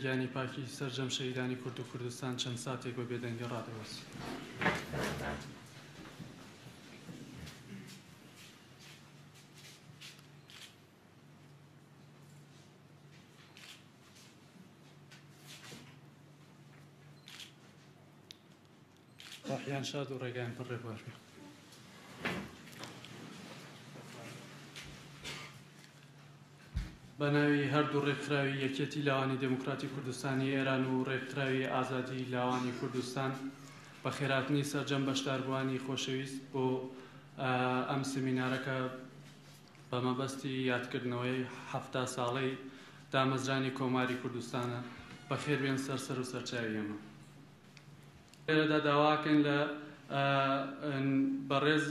گیانی پاکی سەرجەم شەهیدانی کورد و کوردستان چەند ساتێک بە بێدەنگی ڕادەوەستین. ڕۆحیان شاد و ڕێگایان پڕ ڕێبوار بێ. بە ناوی هەردوو ڕێکخراوی یەکێتی لاوانی دێموکراتی کوردستانی ئێران و ڕێکخراوی ئازادی لاوانی کوردستان بە خێراتنی سەرجەم بەشداربووانی خۆشەویست بۆ ئەم سمینارە کە بە مەبەستی یادکردنەوەی 70 ساڵەی دامەزرانی کۆماری کوردستانە بەخێربێن سەر سەر و سەرچاوی ئێمە. لێرەدا داواکەین لە بەڕێز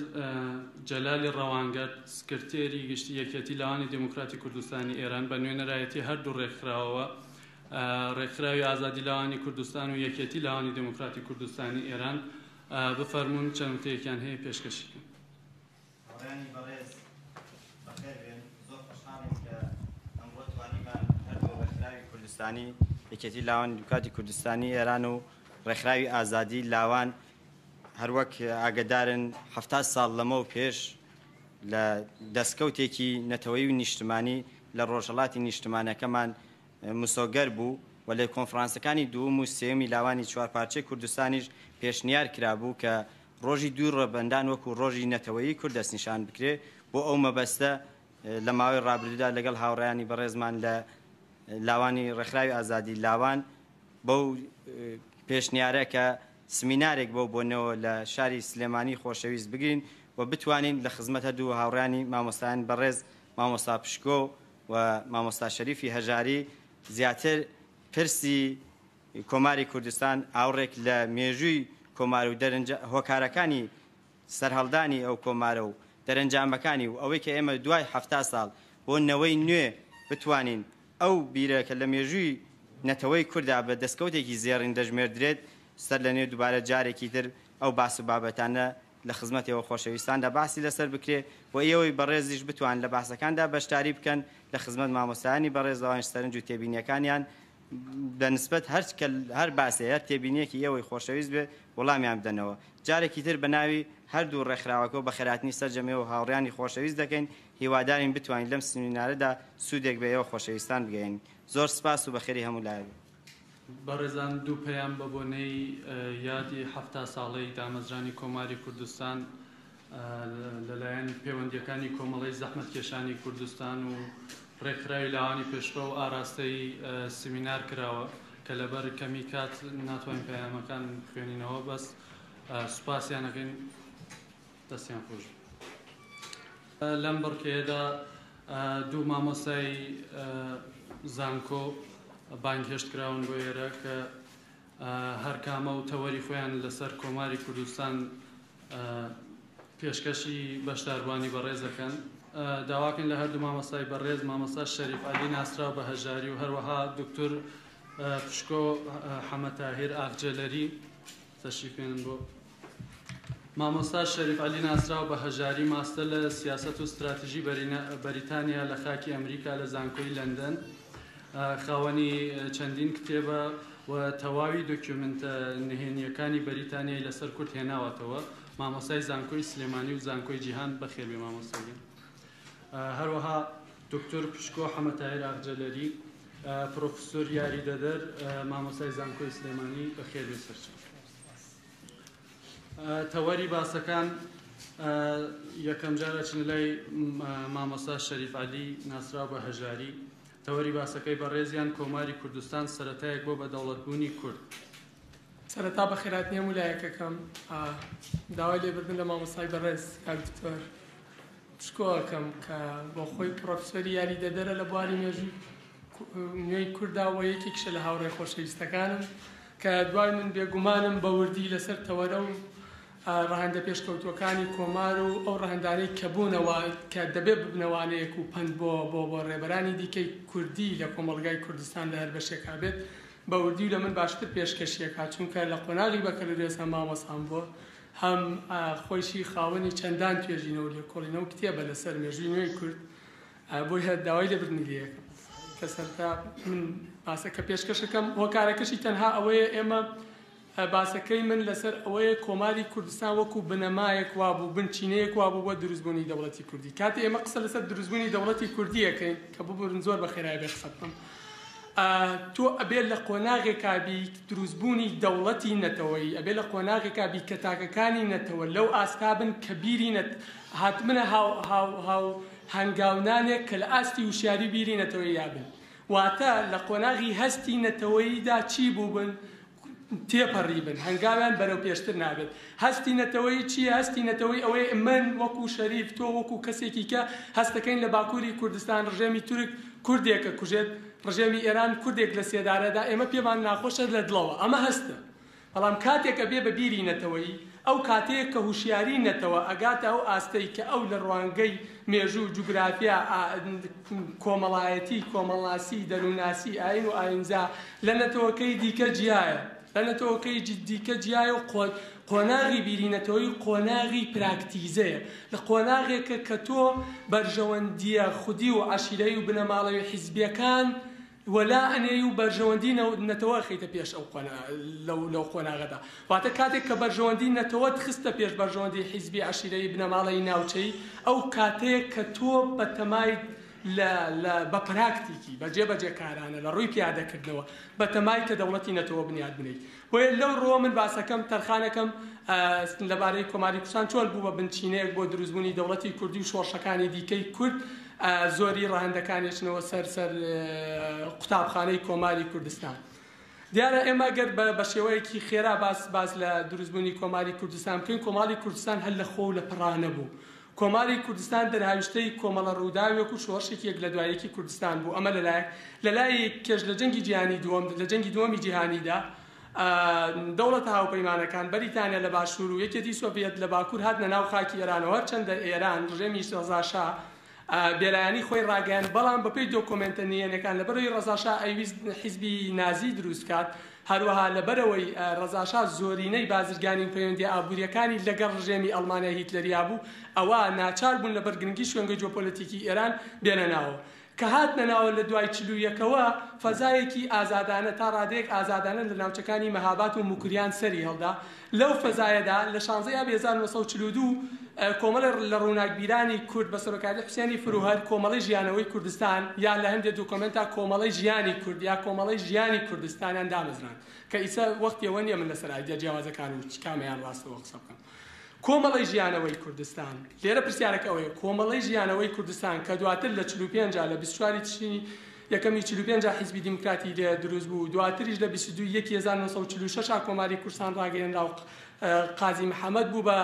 جەلالی ڕەوانگەرد سکرتێری گشتی یەکێتی لاوانی دێموکراتی کوردستانی ئێران بە نوێنەرایەتی هەردوو ڕێکخراوەوە ڕێکخراوی ئازادی لاوانی کوردستان و یەکێتی لاوانی دێموکراتی کوردستانی ئێران بفەرموون چەند وتەیەکیان هەیە پێشکەشی کەن. هاوڕێیانی بەڕێز بەخێر بێن، زۆر خۆشحاڵین کە ئەمڕۆ توانیمان هەردوو ڕێکخراوی کوردستانی یەکێتی لاوانی دیموکراتی کوردستانی ئێران و ڕێکخراوی ئازادی لاوان هەروەک ئاگەدارن 70 ساڵ لەمەو پێش لە دەستکەوتێکی نەتەوەیی و نیشتمانی لە ڕۆژهەڵاتی نیشتمانەکەمان مسۆگەر بوو و لە کۆنفرانسەکانی دووەم و سێیەمی لاوانی چوارپارچەی کوردستانیش پێشنیار کرابوو کە ڕۆژی دووی ڕێبەندان وەکوو ڕۆژی نەتەوەیی کورد دەستنیشان بکرێ، بۆ ئەو مەبەستە لە ماوەی ڕابردوودا لەگەڵ هاوڕێیانی بەڕێزمان لە لاوانی ڕێکخراوی ئازادی لاوان بەو پێشنیارە کە سمینارێک بەو بۆنەوە لە شاری سلێمانی خۆشەویست بگرین و بتوانین لە خزمەت هەردوو هاوڕێیانی مامۆستایان بەڕێز مامۆستا پشکۆ و مامۆستا شەریفی هەژاری زیاتر پرسی کۆماری کوردستان ئاوڕێک لە مێژووی کۆمار و هۆکارەکانی سەرهەڵدانی ئەو کۆمارە و دەرەنجامەکانی و ئەوەی کە ئێمە دوای 70 ساڵ بۆ نەوەی نوێ بتوانین ئەو بیرە کە لە مێژووی نەتەوەی کوردا بە دەستکەوتێکی زێڕین دەژمێردرێت سەر لە نوێ دووبارە جارێکی تر ئەو باس و بابەتانە لە خزمەت ئێوە خۆشەویستاندا باسی لەسەر بکرێ و ئێوەی بەڕێزیش بتوان لە باسەکاندا بەشداری بکەن لە خزمەت مامۆستایانی بەڕێز لەوانیش سەرنج و تێبینیەکانیان بە نسبەت هەر کە هەر باسێ هەر تێبینیەکی ئێوەی خۆشەویست بێ وەڵامیان بدەنەوە. جارێکی تر بە ناوی هەردوو ڕێکخراوەکەوە بەخێرهاتنی سەرجەم ئێوە هاوڕێیانی خۆشەویست دەکەین، هیوادارین بتوانین لەم سمینارەدا سوودێک بە ئێوە خۆشەویستان بگەیەنین. زۆر سپاس و بەخێری هەموو لایەک بن. بەڕێزان دوو پەیام بە بۆنەی یادی 70 ساڵەی دامەزرانی کۆماری کوردستان لەلایەن پەیوەندییەکانی کۆمەڵەی زەحمەتکێشانی کوردستان و ڕێکخراوی لاوانی پێشڕەو ئاراستەی سیمینار کراوە کە لەبەر کەمی کات ناتوانین پەیامەکان بخوێنینەوە بەس سوپاسیان ئەکەین دەستیان خۆش لەم بڕکەیەدا دوو مامۆستای زانکۆ بانگهێشت کراون بۆ ئێرە کە هەرکامە و تەوەری خۆیان لەسەر کۆماری کوردستان پێشکەشی بەشداربووانی بەڕێز دەکەن. داواکەین لە هەردوو مامۆستای بەڕێز، مامۆستا شەریف عەلی ناسراو بە هەژاری و هەروەها دکتور پشکۆ حەمەتاهیر ئاغجەلەری تەشریف بێنن بۆ مامۆستا شەریف عەلی ناسراو بە هەژاری ماستەر لە سیاسەت و ستراتیژی بەریتانیا لە خاکی ئەمریکا لە زانکۆی لەندەن خاوەنی چەندین کتێبە و تەواوی دۆکیومنتە نهێنییەکانی بەریتانیای لەسەر کورد هێناوەتەوە. مامۆستای زانکۆی سلێمانی و زانکۆی جیهان بەخێربێ مامۆستا گیان. هەروەها دکتۆر پشکۆ حەمەتاهیر ئاغجەلەری پرۆفسۆر یاریدەدەر مامۆستای زانکۆی سلێمانی بەخێربێ سەرچاو. تەوەری باسەکان یەکەم جار ئەچنە لای مامۆستا شەریف عەلی ناسراو بە هەژاری. تەوەری باسەکەی بەڕێزیان کۆماری کوردستان سەرەتایەک بۆ بە دەوڵەتبوونی کورد. سەرەتا بەخێرهاتنی هەموو لایەکەکەم داوای لێبردن لە مامۆستای بەڕێز کاک دکتۆر پشکۆ ئەکەم کە بۆ خۆی پرۆفسۆری یاریدەدەرە لە بواری مێژووی نوێی کوردا و یەکێکیشە لە هاوڕێ خۆشەویستەکانم کە دوای من بێگومانم بە وردی لەسەر تەوەرە و ڕەهەندە پێشکەوتووەکانی کۆمار و ئەو ڕەهەندانەی کە بوونەوە کە دەبێ ببنە وانەیەک و پەند بۆ بۆ بۆ ڕێبەرانی دیکەی کوردی لە کۆمەڵگای کوردستان لە هەر بەشێکا بێت بە وردی و لە من باشتر پێشکەشی ئەکات چونکە لە قۆناغی بەکەلۆریۆس هەم مامۆستام بووە هەم خۆیشی خاوەنی چەندان توێژینەوە و لێکۆڵینەوە و کتێبە لەسەر مێژووی نوێی کورد بۆیە داوای لێبردنی لێ ئەکەم. کە سەرتا من باسەکە پێشکەشەکەم. هۆکارەکەشی تەنها ئەوەیە ئێمە باسەکەی من لەسەر ئەوەیە کۆماری کوردستان وەکو بنەمایەک وابوو، بنچینەیەک وابوو بۆ دروستبوونی دەوڵەتی کوردی. کاتێ ئێمە قسە لەسەر دروستبوونی دەوڵەتی کوردی ئەکەین، کە ببورن زۆر بە خێرایی بێ قسە بکەم، تۆ ئەبێ لە قۆناغێکا بی دروستبوونی دەوڵەتی نەتەوەیی، ئەبێ لە قۆناغێکا بی کە تاکەکانی نەتەوە لەو ئاستا بن کە بیری نەت هاتبنە هاو هاو هاو هەنگاونانێک کە لە ئاستی وشیاری بیری نەتەوەییا بن. واتە لە قۆناغی هەستی نەتەوەییدا چی بووبن تێپەڕیبن، هەنگاویان بەرەو پێشتر نابێت. هەستی نەتەوەیی چییە؟ هەستی نەتەوەیی ئەوەیە من وەکو شەریف، تۆ وەکو کەسێکی کە هەستەکەین لە باکووری کوردستان ڕژێمی تورک کوردێک ئەکوژێت، ڕژێمی ئێران کوردێک لە سێدارەدا، ئێمە پێمان ناخۆشە لە دڵەوە. ئەمە هەستە. بەڵام کاتێک ئەبێ بە بیری نەتەوەیی، ئەو کاتەیە کە هوشیاری نەتەوە ئەگاتە ئەو ئاستەی کە ئەو لە ڕوانگەی مێژوو، جوگرافیا، کۆمەڵایەتی، کۆمەڵناسی، دەروونناسی، ئایین و ئایینزا لە نەتەوەکەی دیکە جیایە. لە نەتەوەکەی دیکە جیایە و قۆناغی بیری نەتەوەیی قۆناغی پراکتیزەیە. لە قۆناغێکە کە تۆ بەرژەوەندییە خودی و عەشیرەیی و بنەماڵەیی و حیزبییەکان وەلا ئەنێی و بەرژەوەندی نەتەوە ئەخەیتە پێش ئەو لەو قۆناغەدا. واتە کاتێک کە بەرژەوەندی نەتەوەت خستە پێش بەرژەوەندی حیزبی، عەشیرەیی، بنەماڵەیی، ناوچەیی، ئەو کاتەیە کە تۆ بەتەمایت لە لە بە پراکتیکی، بە جێبەجێکارانە، لە ڕووی پیادەکردنەوە بەتەمای کە دەوڵەتی نەتەوە بنیات بنێیت. بۆیە لەو ڕووە من باسەکەم تەرخانەکەم لەبارەی کۆماری کوردستان چۆن بوو بە بنچینەیەک بۆ دروستبوونی دەوڵەتی کوردی و شۆڕشەکانی دیکەی کورد، زۆری ڕەهەندەکانی ئەچنەوە سەر سەر قوتابخانەی کۆماری کوردستان. دیارە ئێمە گەر بە شێوەیەکی خێرا باس باس لە دروستبوونی کۆماری کوردستان بکەین، کۆماری کوردستان هەر لە خۆ و لە پڕا نەبوو. کۆماری کوردستان دەرهاویشتەی کۆمەڵە ڕووداوێک و شۆڕشێکی یەک لە دوای یەکی کوردستان بوو. ئەمە لە لایەک، لە لایەکیش لە جەنگی جیهانی دووەم، لە جەنگی دووەمی جیهانیدا دەوڵەتە هاوپەیمانەکان، بەریتانیا لە باشوور و یەکێتی سۆڤیەت لە باکوور هاتنە ناو خاکی ئێرانەوە، هەرچەندە ئێران، ڕژێمی ڕەزا شا، بێلایەنی خۆی ڕاگەیاند، بەڵام بەپێی دۆکۆمێنتە نهێنیەکان لەبەرئەوەی ڕەزا شا ئەیویست حیزبی نازی دروست بکات، هەروەها لەبەرئەوەی ڕەزا شا زۆرینەی بازرگانی و پەیوەندیە ئابووریەکانی لەگەڵ ڕژێمی ئەڵمانیای هیتلەریا بوو، ئەوا ناچار بوون لەبەر گرنگی شوێنگەی جیۆپۆلەتیکی ئێران بێنە ناوەوە. کە هاتنە ناوە لە دوای 41ەوە فەزایەکی ئازادانە تا ڕادەیەک ئازادانە لە ناوچەکانی مەهابات و موکریان سەری هەڵدا. لەو فەزایەدا لە شانزەی ئابی 1942 کۆمەڵێ لە ڕووناکبیرانی کورد بە سەرۆکایەتی حوسێنی فروهەر کۆمەڵەی ژیانەوەی کوردستان یا لە هەندێ دوکۆمێنتا کۆمەڵەی ژیانی کورد یا کۆمەڵەی ژیانی کوردستانیان دامەزراند کە ئیسە وەختی ئەوە نییە من لەسەر ئایدیا جیاوازەکان و کامەیان ڕاستەوە قسە بکەم. کۆمەڵەی ژیانەوەی کوردستان، لێرە پرسیارەکە ئەوەیە کۆمەڵەی ژیانەوەی کوردستان کە دواتر لە 45 لە 24 ی تشرینی یەکەمی 45 حیزبی دیموکراتی لێ دروست بوو، دواتریش لە 22 یەکی 1946 کۆماری کوردستان ڕاگەیەنرا و قازی محەمەد بوو بە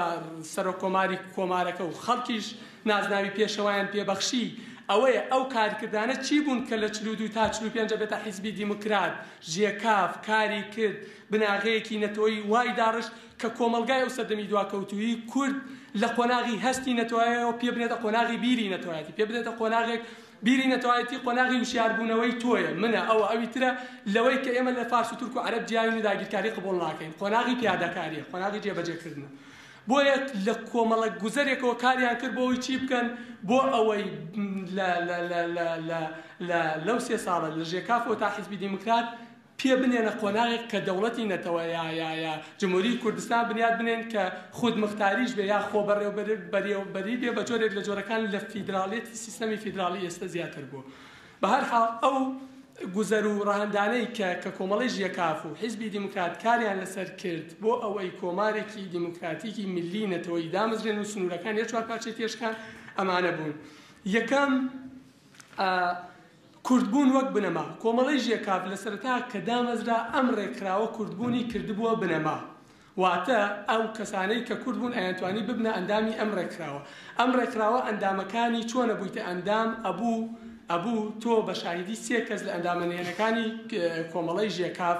سەرۆک کۆماری کۆمارەکە و خەڵکیش نازناوی پێشەوایان پێبەخشی، ئەوەیە ئەو کارکردانە چی بوون کە لە 42 تا 45 بێتە حیزبی دیموکرات، ژێکاف، کاری کرد، بناغەیەکی نەتەوەیی وای داڕشت کە کۆمەڵگای ئەو سەردەمی دواکەوتوویی کورد لە قۆناغی هەستی نەتەوایەوە پێ بنێتە قۆناغی بیری نەتەوایەتی، پێ بنێتە قۆناغێک بیری نەتەوایەتی قۆناغی وشیاربوونەوەی تۆیە، منە، ئەوە، ئەوی ترە، لەوەی کە ئێمە لە فارس و تورک و عەرەب جیاین و داگیرکاری قبوڵ ناکەین، قۆناغی پیادەکارییە، قۆناغی جێبەجێکردنە. بۆیە لە کۆمەڵە گوزەرێکەوە کاریان کرد بۆ ئەوەی چی بکەن؟ بۆ ئەوەی لە لە لە لە لە لە لەو سێ ساڵە لە ژێکافەوە تا حیزبی دیموکرات پێ بنێنە قۆناغێک کە دەوڵەتی نەتەوە یا یا یا جمهوری کوردستان بنیات بنێن کە خودموختاریش بێ یا خۆبەڕێوەبەری بێ بە جۆرێک لە جۆرەکان لە فیدراڵیەتی سیستەمی فیدراڵی ئێستە زیاتر بووە. بە هەر حاڵ ئەو گوزەر و ڕەهەندانەی کە کە کۆمەڵەی ژێکاف و حیزبی دیموکرات کاریان لەسەر کرد بۆ ئەوەی کۆمارێکی دیموکراتیکی میللی نەتەوەیی دامەزرێن و سنوورەکانی هەر چوار پارچەی تێشکان ئەمانە بوون. یەکەم، کوردبوون وەک بنەما، کۆمەڵەی ژێکاف لە سەرەتا کە دامەزرا ئەم ڕێکخراوە کوردبوونی کردبووە بنەما. واتە ئەو کەسانەی کە کورد بوون ئەیانتوانی ببنە ئەندامی ئەم ڕێکخراوە. ئەم ڕێکخراوە ئەندامەکانی چۆن ئەبوویتە ئەندام ئەبوو ئەبوو تۆ بە شاهیدی سێ کەس لە ئەندامە نهێنەکانی کۆمەڵەی ژێکاف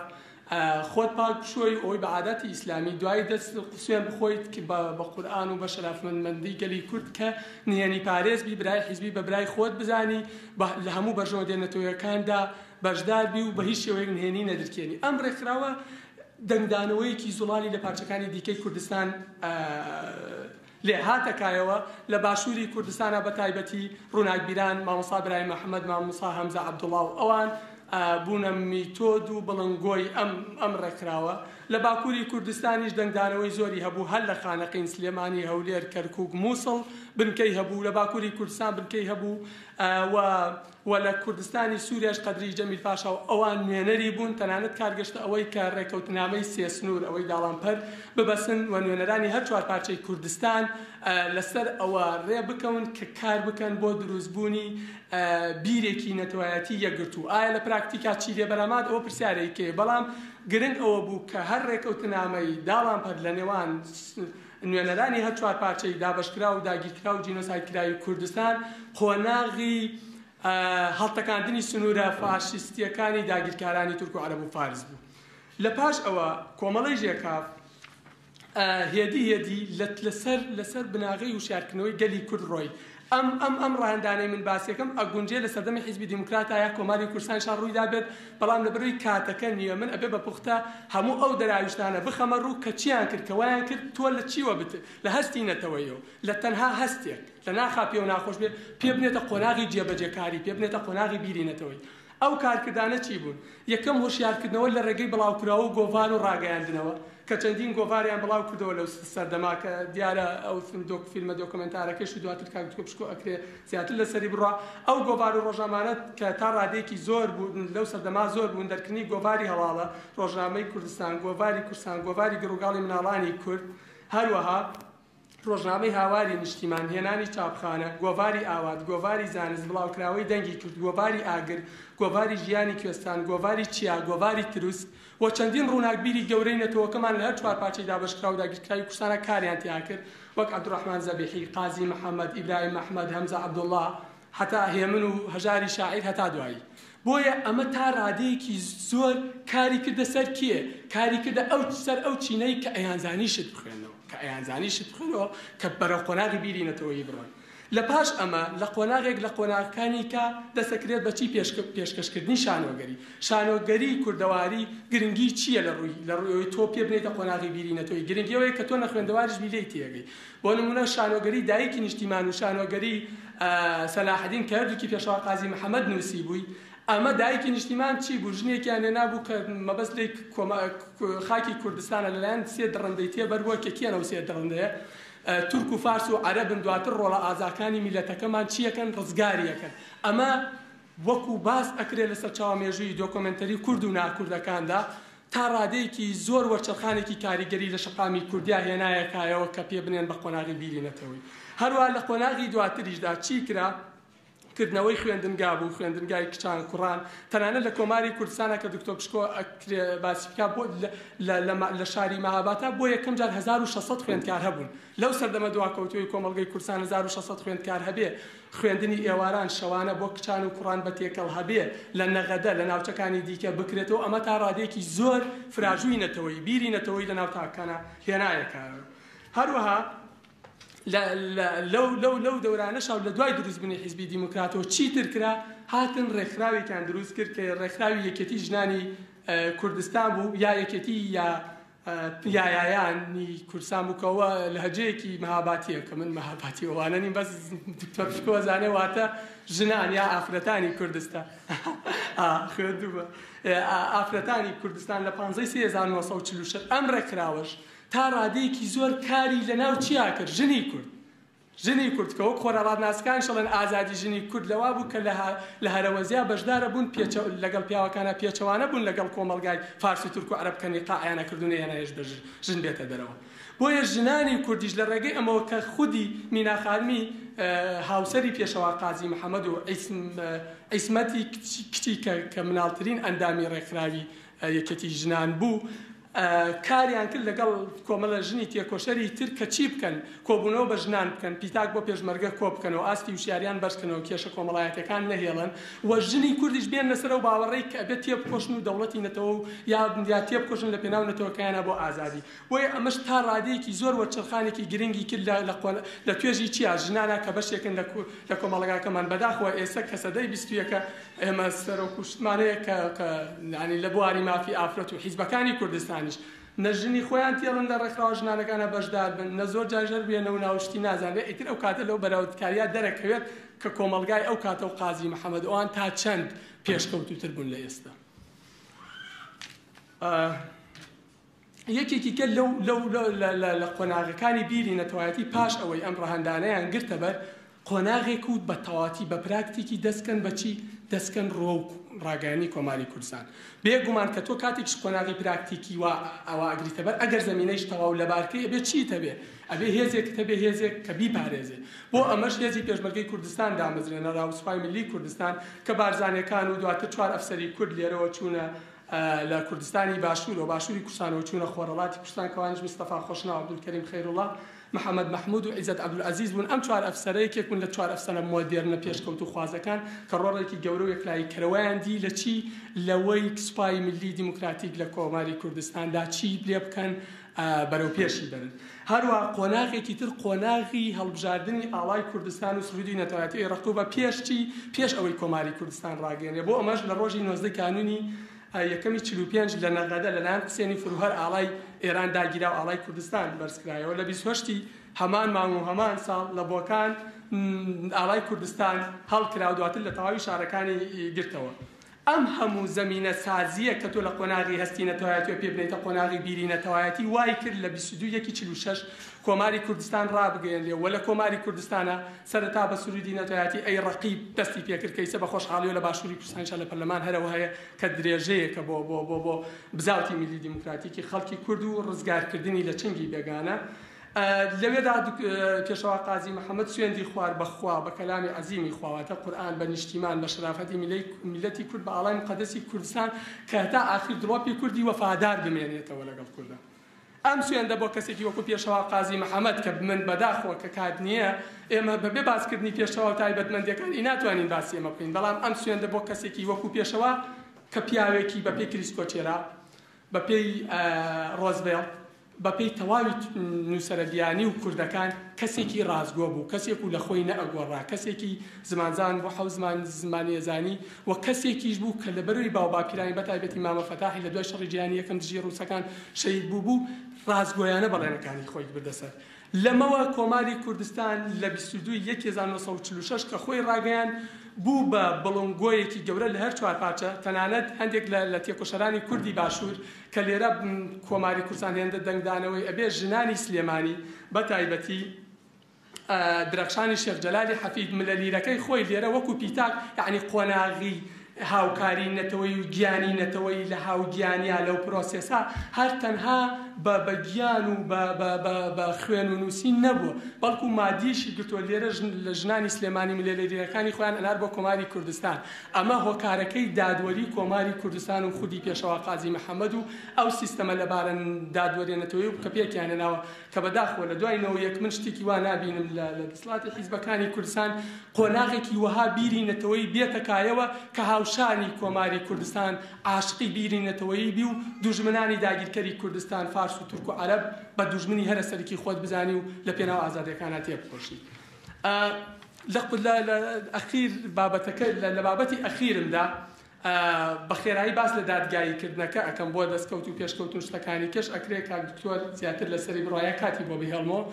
خۆت پاک بشۆی و ئەوەی بە عاداتی ئیسلامی دوایی دەست سوێن بخۆیت بە قورئان و بە شەرافمەندمەندی گەلی کورد کە نهێنی پارێز بی برای حیزبی بە برای خۆت بزانی لە هەموو بەرژەوەندیە نەتەوەیەکاندا بەشدار بی و بە هیچ شێوەیەک نهێنی نەدرکێنی. ئەم ڕێکخراوە دەنگدانەوەیەکی زوڵالی لە پارچەکانی دیکەی کوردستان لێ هاتە کایەوە لە باشووری کوردستانا بە تایبەتی ڕووناکبیران مامۆستا برایم ئەحمەد، مامۆستا هەمزە عەبدوڵا و ئەوان بوونە میتۆد و بڵنگۆی ئەم ئەم ڕێکخراوە. لە باکووری کوردستانیش دەنگدانەوەی زۆری هەبوو هەر لە خانەقین، سلێمانی، هەولێر، کەرکووک، مووسڵ بنکەی هەبوو. لە باکووری کوردستان بنکەی هەبوو و و لە کوردستانی سووریاش قەدری جەمیل پاشا و ئەوان نوێنەری بوون، تەنانەت کار گەشتە ئەوەی کە ڕێکەوتنامەی سێسنوور ئەوەی داڵانپەر ببەسن و نوێنەرانی هەر چوارپارچەی کوردستان لەسەر ئەوە ڕێ بکەون کە کار بکەن بۆ دروستبوونی بیرێکی نەتەوایەتی یەکگرتوو. ئایا لە پراکتیکا چی لێ بەرامات ئەوە پرسیارێکەیە، بەڵام گرنگ ئەوە بوو کە هەر ڕێکەوتنامەی داڵانپەر لە نێوان نوێنەرانی هەر چوارپارچەی دابەشکراو و داگیرکراو و جینۆسایدکراوی کوردستان قۆناغی هەڵتەکاندنی سنوورە فاشیستییەکانی داگیرکارانی تورک و عەرەب و فارس بوو. لە پاش ئەوە کۆمەڵەی ژێکاف هێدی هێدی لەسەر لەسەر بناغەی وشیارکردنەوەی گەلی کورد ڕۆی. ئەم ئەم ئەم ڕەهەندانەی من باسیەکەم ئەگونجێ لە سەردەمی حیزبی دیموکراتا یا کۆماری کوردستانیشا ڕووی دابێت، بەڵام لەبەرئەوەی کاتەکە نییە من ئەبێ بە پوختە هەموو ئەو دەراویشتانە بخەمە ڕوو کە چیان کرد کە وایان کرد تۆ لە چیوە بت لە هەستی نەتەوەییەوە لە تەنها هەستێک لە ناخا پێو ناخۆش بێ پێ بنێتە قۆناغی جێبەجێکاری پێ بنێتە قۆناغی بیری نەتەوەیی. ئەو کارکردانە چی بوون؟ یەکەم هۆشیارکردنەوە لە ڕێگەی بڵاوکراوە و گۆڤار و ڕاگەیاندنەوە کە چەندین گۆڤاریان بڵاو کردەوە لەو سەردەما کە دیارە ئەو فیلمە دۆکۆمێنتارەکەش و دواتر کاک دکتۆر پشکۆ ئەکرێ زیاتر لەسەری بڕوا. ئەو گۆڤار و ڕۆژنامانە کە تا ڕادەیەکی زۆر بوون لەو سەردەما زۆر بوون دەرکردنی گۆڤاری هەواڵە، ڕۆژنامەی کوردستان، گۆڤاری کوردستان، گۆڤاری گڕوگاڵی مناڵانی کورد، هەروەها ڕۆژنامەی هاواری نیشتیمان، هێنانی چاپخانە، گۆڤاری ئاوات، گۆڤاری زانست، بڵاوکراوەی دەنگی کورد، گۆڤاری ئاگر، گۆڤاری ژیانی کوێستان، گۆڤاری چیا، گۆڤاری تروسک و چەندین ڕووناکبیری گەورەی نەتەوەکەمان لە هەر چوارپارچەی دابەشکراو و داگیرکراوی کوردستانا کاریان تیا کرد وەک عەبدولڕەحمان زەبیحی، قازی محەمەد، ئیبراهیم ئەحمەد، هەمزە عەبدوڵڵا، هەتا هێمن و هەژاری شاعیر هەتا دوایی. بۆیە ئەمە تا ڕادەیەکی زۆر کاری کردە سەر کێ؟ کاری کردە ئەو سەر ئەو چینەی کە ئەیانزانی شت بخوێننەوە، کە ئەیانزانی شت بخوێنەوە کە بەرەو قۆناغی بیری نەتەوەیی بڕۆن. لە پاش ئەمە لە قۆناغێک لە قۆناغەکانی کە دەسەکرێت بە چی پێشکەشکردنی شانۆگەری. شانۆگەری کوردەواری گرنگی چییە لە ڕووی لە ڕووی ئەوەی تۆ پێ بنێیتە قۆناغی بیری نەتەوەیی گرنگی ئەوەیە کە تۆ نەخوێندەواریش بی لێی تێگەی. بۆ نموونە شانۆگەری دایکی نیشتیمان و شانۆگەری سەلاحەدین کە هەردووکی پێشەوا قازی محەمەد نووسیبووی، ئەمە دایکی نیشتیمان چی بوو؟ ژنێکیان هێنابوو کە مەبەست لێی خاکی کوردستانە لەلایەن سێ دڕندەی تێبەربووە کە کێن ئەو سێ دڕندەیە؟ تورک و فارس و عەرەبن، دواتر ڕۆڵە ئازاکانی میللەتەکەمان چییەکەن؟ ڕزگاریەکەن. ئەمە وەکو باس ئەکرێت لە سەرچاوە مێژوویی دۆکۆمێنتەری کورد و ناکوردەکاندا، تا ڕادەیەکی زۆر وەرچەرخانێکی کاریگەری لە شەقامی کوردیا هێنایە کایەوە کە پێ بنێن بە قۆناغی بیری نەتەوەیی. هەروەها لە قۆناغی دواتریشدا چی کرا؟ کردنەوەی خوێندنگا بوو، خوێندنگای کچان کوڕان، تەنانەت لە کۆماری کوردستانا کە دکتۆر پشکۆ ئەکرێ باسی بکا بۆ لە شاری مەهاباتا بۆ یەکەم جار 1600 خوێندکار هەبوون. لەو سەردەمە دواکەوتووەی کۆمەڵگەی کوردستان 1600 خوێندکار هەبێ، خوێندنی ئێواران، شەوانە بۆ کچان و کوڕان بە تێکەڵ هەبێ، لە نەغەدە، لە ناوچەکانی دیکە بکرێتەوە، ئەمە تا ڕادەیەکی زۆر فراژووی نەتەوەیی، بیری نەتەوەیی لە ناو تاکەکانا هێنایە کارەوە. هەروەها لە لەو لەو لەو دەورانەشا و لە دوای دروستبوونی حیزبی دیموکراتەوە چیتر کرا، هاتن ڕێکخراوێکیان دروست کرد کە ڕێکخراوی یەکێتی ژنانی کوردستان بوو یا یەکێتی یا یایایانی کوردستان بوو کە ئەوە لەهجەیەکی مەهاباتییە کە من مەهاباتی ئەوانە نیم بەس دکتۆر پشکۆ زانێ واتە ژنان یا ئافرەتانی کوردستان خوێندوومە ئافرەتانی کوردستان لە 15 سێ 1946 ئەم ڕێکخراوەش تا ڕادەیەکی زۆر کاری لەناو چیا کرد ژنی کورد ژنی کورد کە وەک خۆرهەڵاتناسەکانیش ئەڵێن ئازادی ژنی کورد لەوا بوو کە لە هەرەوەزیا بەشدارە بوون پێچە لەگەڵ پیاوەکانا پێچەوانە بوون لەگەڵ کۆمەڵگای فارس و تورک و عەرەب کە نیقاعیان ئەکرد و نەیانەهێشت بە ژن بێتە دەرەوە بۆیە ژنانی کوردیش لە ڕێگەی ئەمەوە کە خودی مینا خانمی هاوسەری پێشەوا قازی محەمەد و عیسمەتی کچی کە مناڵترین ئەندامی ڕێکخراوی یەکێتی ژنان بوو کاریان کرد لەگەڵ کۆمەڵە ژنی تێکۆشەری تر کە چی بکەن، کۆبوونەوە بە ژنان بکەن، پیتاک بۆ پێشمەرگە کۆبکەنەوە، ئاستی وشیاریان بەرزکەنەوە، کێشە کۆمەڵایەتیەکان نەهێڵن و ژنی کوردیش بێننە سەر ئەو باوەڕەی کە ئەبێت تێبکۆشن و دەوڵەتی نەتەوە و یا یا تێبکۆشن لە پێناو نەتەوەکەیانا بۆ ئازادی. بۆیە ئەمەش تا ڕادەیەکی زۆر وەرچەرخانێکی گرنگی کرد لە لە لە توێژی چیا ژنانا کە بەشێکن لە لە کۆمەڵگاکەمان. بەداخەوە ئێستا کە سەدەی 21ە ئێمە سەرۆک و شتمان هەیە کە کە یانی لە بواری مافی ئافرەت و حیزبەکانی کوردستانیش نە ژنی خۆیان تێڵن لە ڕێکخراوە ژنانەکانا بەشدار بن، نە زۆر جاریش هەر وێنە و ناوشتی نازانرێ، ئیتر ئەو کاتە لەو بەراوردکارییە دەرەکەوێت کە کۆمەڵگای ئەو کاتە و قازی محەمەد ئەوان تا چەند پێشکەوتووتر بوون لە ئێستا. یەکێکی کە لەو لەو لە قۆناغەکانی بیری نەتەوایەتی پاش ئەوەی ئەم ڕەهەندانەیان گرتە بەر، قۆناغێک و بە تەواتی بە پراکتیکی دەستکەن بە چی؟ دەستکەن ڕووەو ڕاگەیاندنی کۆماری کوردستان. بێ گومان کە تۆ کاتێکیش قۆناغی پراکتیکی وا ئەوا ئەگریتە بەر ئەگەر زەمینەیش تەواو لەبار کەی ئەبێ چیت هەبێ؟ ئەبێ هێزێکت هەبێ هێزێک کە بیپارێزێ. بۆ ئەمەش هێزی پێشمەرگەی کوردستان دامەزرێنرا و سوپای ملی کوردستان کە بارزانیەکان و دواتر چوار ئەفسەری کورد لێرەوە چوونە لە کوردستانی باشوورەوە باشووری کوردستانەوە چوونە خۆرهەڵاتی کوردستان کەوانیش مستەفا خۆشناو، عەبدولکەریم خەیروڵا، محەمەد مەحمود و عیزەت عەبدولعەزیز بوون، ئەم چوار ئەفسەرە یەکێک بوون لە چوار ئەفسەرە مۆدێرنە پێشکەوتووخوازەکان کە ڕۆڵێکی گەورە و یەکلاییکەرەوەیان دی لە چی؟ لەوەی سوپای ملی دیموکراتیک لە کۆماری کوردستاندا چی لێ بکەن بەرەو پێشی بەرن. هەروەها قۆناغێکی تر قۆناغی هەڵبژاردنی ئاڵای کوردستان و سرودی نەتەوایەتی ئەی ڕەقوبە پێش چی؟ پێش ئەوەی کۆماری کوردستان ڕاگەیەنرێ بۆ ئەمەش لە ڕۆژی 19 کانوونی یەکەمی 45 لە نەغەدە لەلایەن حوسێنی فروهەر ئاڵای ئێران داگیرا و ئاڵای کوردستان بەرزکرایەوە. لە 28 ی هەمان مانگ و هەمان ساڵ لە بۆکان ئاڵای کوردستان هەڵکرا و دواتر لە تەواوی شارەکانی گرتەوە. ئەم هەموو زەمینە سازییە کە تۆ لە قۆناغی هەستی نەتەوایەتیەوە پێ بنێیتە قۆناغی بیری نەتەوایەتی وای کرد لە 22 یەکی 46 کۆماری کوردستان ڕابگەیەنرێ و لە کۆماری کوردستانا سەرەتا بە سروودی نەتەوایەتی ئەی ڕەقیب دەستی پێکرد کە ئیسە بە خۆشحاڵیەوە لە باشووری کوردستانیشا لە پەرلەمان هەرەوە هەیە کە درێژەیەکە بۆ بۆ بۆ بۆ بزاوتی میللی دیموکراتیکی خەڵکی کورد و ڕزگارکردنی لە چنگی بێگانە. لەوێدا پێشەوا قازی محەمەد سوێندی خوارد بە خوا، بە کەلامی عەزیمی خوا، واتە قورئان، بە نیشتیمان، بە شەرافەتی میللەتی کورد، بە ئاڵای موقەدەسی کوردستان کە هەتا ئاخیر دڵۆپی کوردی وەفادار بمێنێتەوە لەگەڵ کوردا. ئەم سوێندە بۆ کەسێکی وەکو پێشەوا قازی محەمەد کە من بەداخەوە کە کات نییە ئێمە بەبێ باسکردنی پێشەوا و تایبەتمەندیەکانی ناتوانین باسی ئەمە بکەین، بەڵام ئەم سوێندە بۆ کەسێکی وەکو پێشەوا کە پیاوێکی بەپێی کریس کۆچێرا، بەپێی ڕۆزڤێڵت، بەپێی تەواوی نووسەرە بیانی و کوردەکان کەسێکی ڕاستگۆ بوو، کەسێک و لە خۆی نەئەگۆڕا، کەسێکی زمانزان بوو، حەوت زمان زمانی ئەزانی و کەسێکیش بوو کە لەبەرەی باوباپیرانی بەتایبەتی مامە فەتاحی لە دوای شەڕی جیهانی یەکەم دژی ڕووسەکان شەهید بوو بوو، ڕاستگۆیانە بەڵێنەکانی خۆی بردە سەر. لەمەوە کۆماری کوردستان لە 22 ی یەک 1946 کە خۆی ڕاگەیاند بوو بە بڵنگۆیەکی گەورە لە هەر چوار پارچە، تەنانەت هەندێک لە لە تێکۆشەرانی کوردی باشوور کە لێرە کۆماری کوردستان هێندە دەنگدانەوەی ئەبێ ژنانی سلێمانی بە تایبەتی درەخشانی شێخ جەلالی حەفید ملە لیرەکەی خۆی لێرە وەکو پیتاک یەعنی قۆناغی هاوکاری نەتەوەیی و گیانی نەتەوەیی لە هاوگیانیا لەو پرۆسێسە هەر تەنها بە بە گیان و بە بە بە بە خوێن و نووسین نەبووە بەڵکو مادیشی گرتووە لێرە ژن لە ژنانی سلێمانی ملێلێرییەکانی خۆیان ئەنار بۆ کۆماری کوردستان ئەمە هۆکارەکەی دادوەری کۆماری کوردستان و خودی پێشەوا قازی محەمەد و ئەو سیستەمە لەبارە دادوەریە نەتەوەیی و کە پێکیان هێناوە کە بەداخەوە لە دوای 91 من شتێکی وا نابینم لە لە دەسەڵاتی حیزبەکانی کوردستان قۆناغێکی وەها بیری نەتەوەیی بێتە کایەوە کە هاوشانی کۆماری کوردستان عاشقی بیری نەتەوەیی بی و دوژمنانی داگیرکەری کوردستان فارس و تورک و عەرەب بە دوژمنی هەرە سەرەکی خۆت بزانی و لە پێناو ئازادیەکانا تێبکۆشی. لە لە ئەخیر بابەتەکە لە بابەتی ئەخیرمدا بە خێرایی باس لە دادگایی کردنەکە ئەکەم بۆ دەستکەوت و پێشکەوتن و شتەکانی کەش ئەکرێ کاک دکتۆر زیاتر لەسەری بڕوا یا کاتی بۆ بهێڵمەوە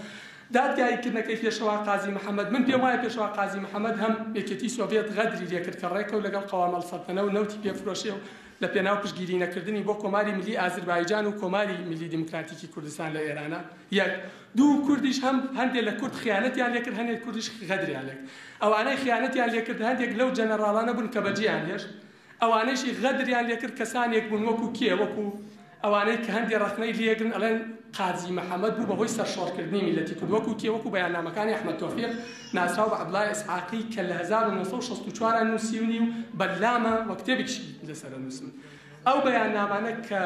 دادگایی کردنەکەی پێشەوا قازی محەمەد من پێم وایە پێشەوا قازی محەمەد هەم یەکێتی سۆڤێت غەدری لێکرد کە ڕێکەوت لەگەڵ قەوام ئەلسەلتەنە و نەوتی پێ فرۆشێ و لە پێناو پشتگیری نەکردنی بۆ کۆماری ملی ئازربایجان و کۆماری ملی دیموکراتیکی کوردستان لە ئێرانە یەک دوو کوردیش هەم هەندێ لە کورد خیانەتیان لێکرد هەندێک کوردیش غەدریان لێکرد ئەوانەی خیانەتیان لێکرد هەندێک لەو جەنەڕاڵانە بوون کە بەجێیان هێشت ئەوانەیشی غەدریان لێکرد کەسانێک بوون وەکو کێ وەکو ئەوانەی کە هەندێ ڕەخنەی لێگرن ئەڵێن قازی محەمەد بوو بەهۆی سەرشۆڕکردنی میللەتی کورد وەکو کێ وەکو بەیاننامەکانی ئەحمەد تۆفیق ناسراو بە عەبدوڵای ئیسحاقی کە لە 1964 نووسیونی و بەلامە و کتێبێکیشی لەسەر نووسم ئەو بەیاننامانە کە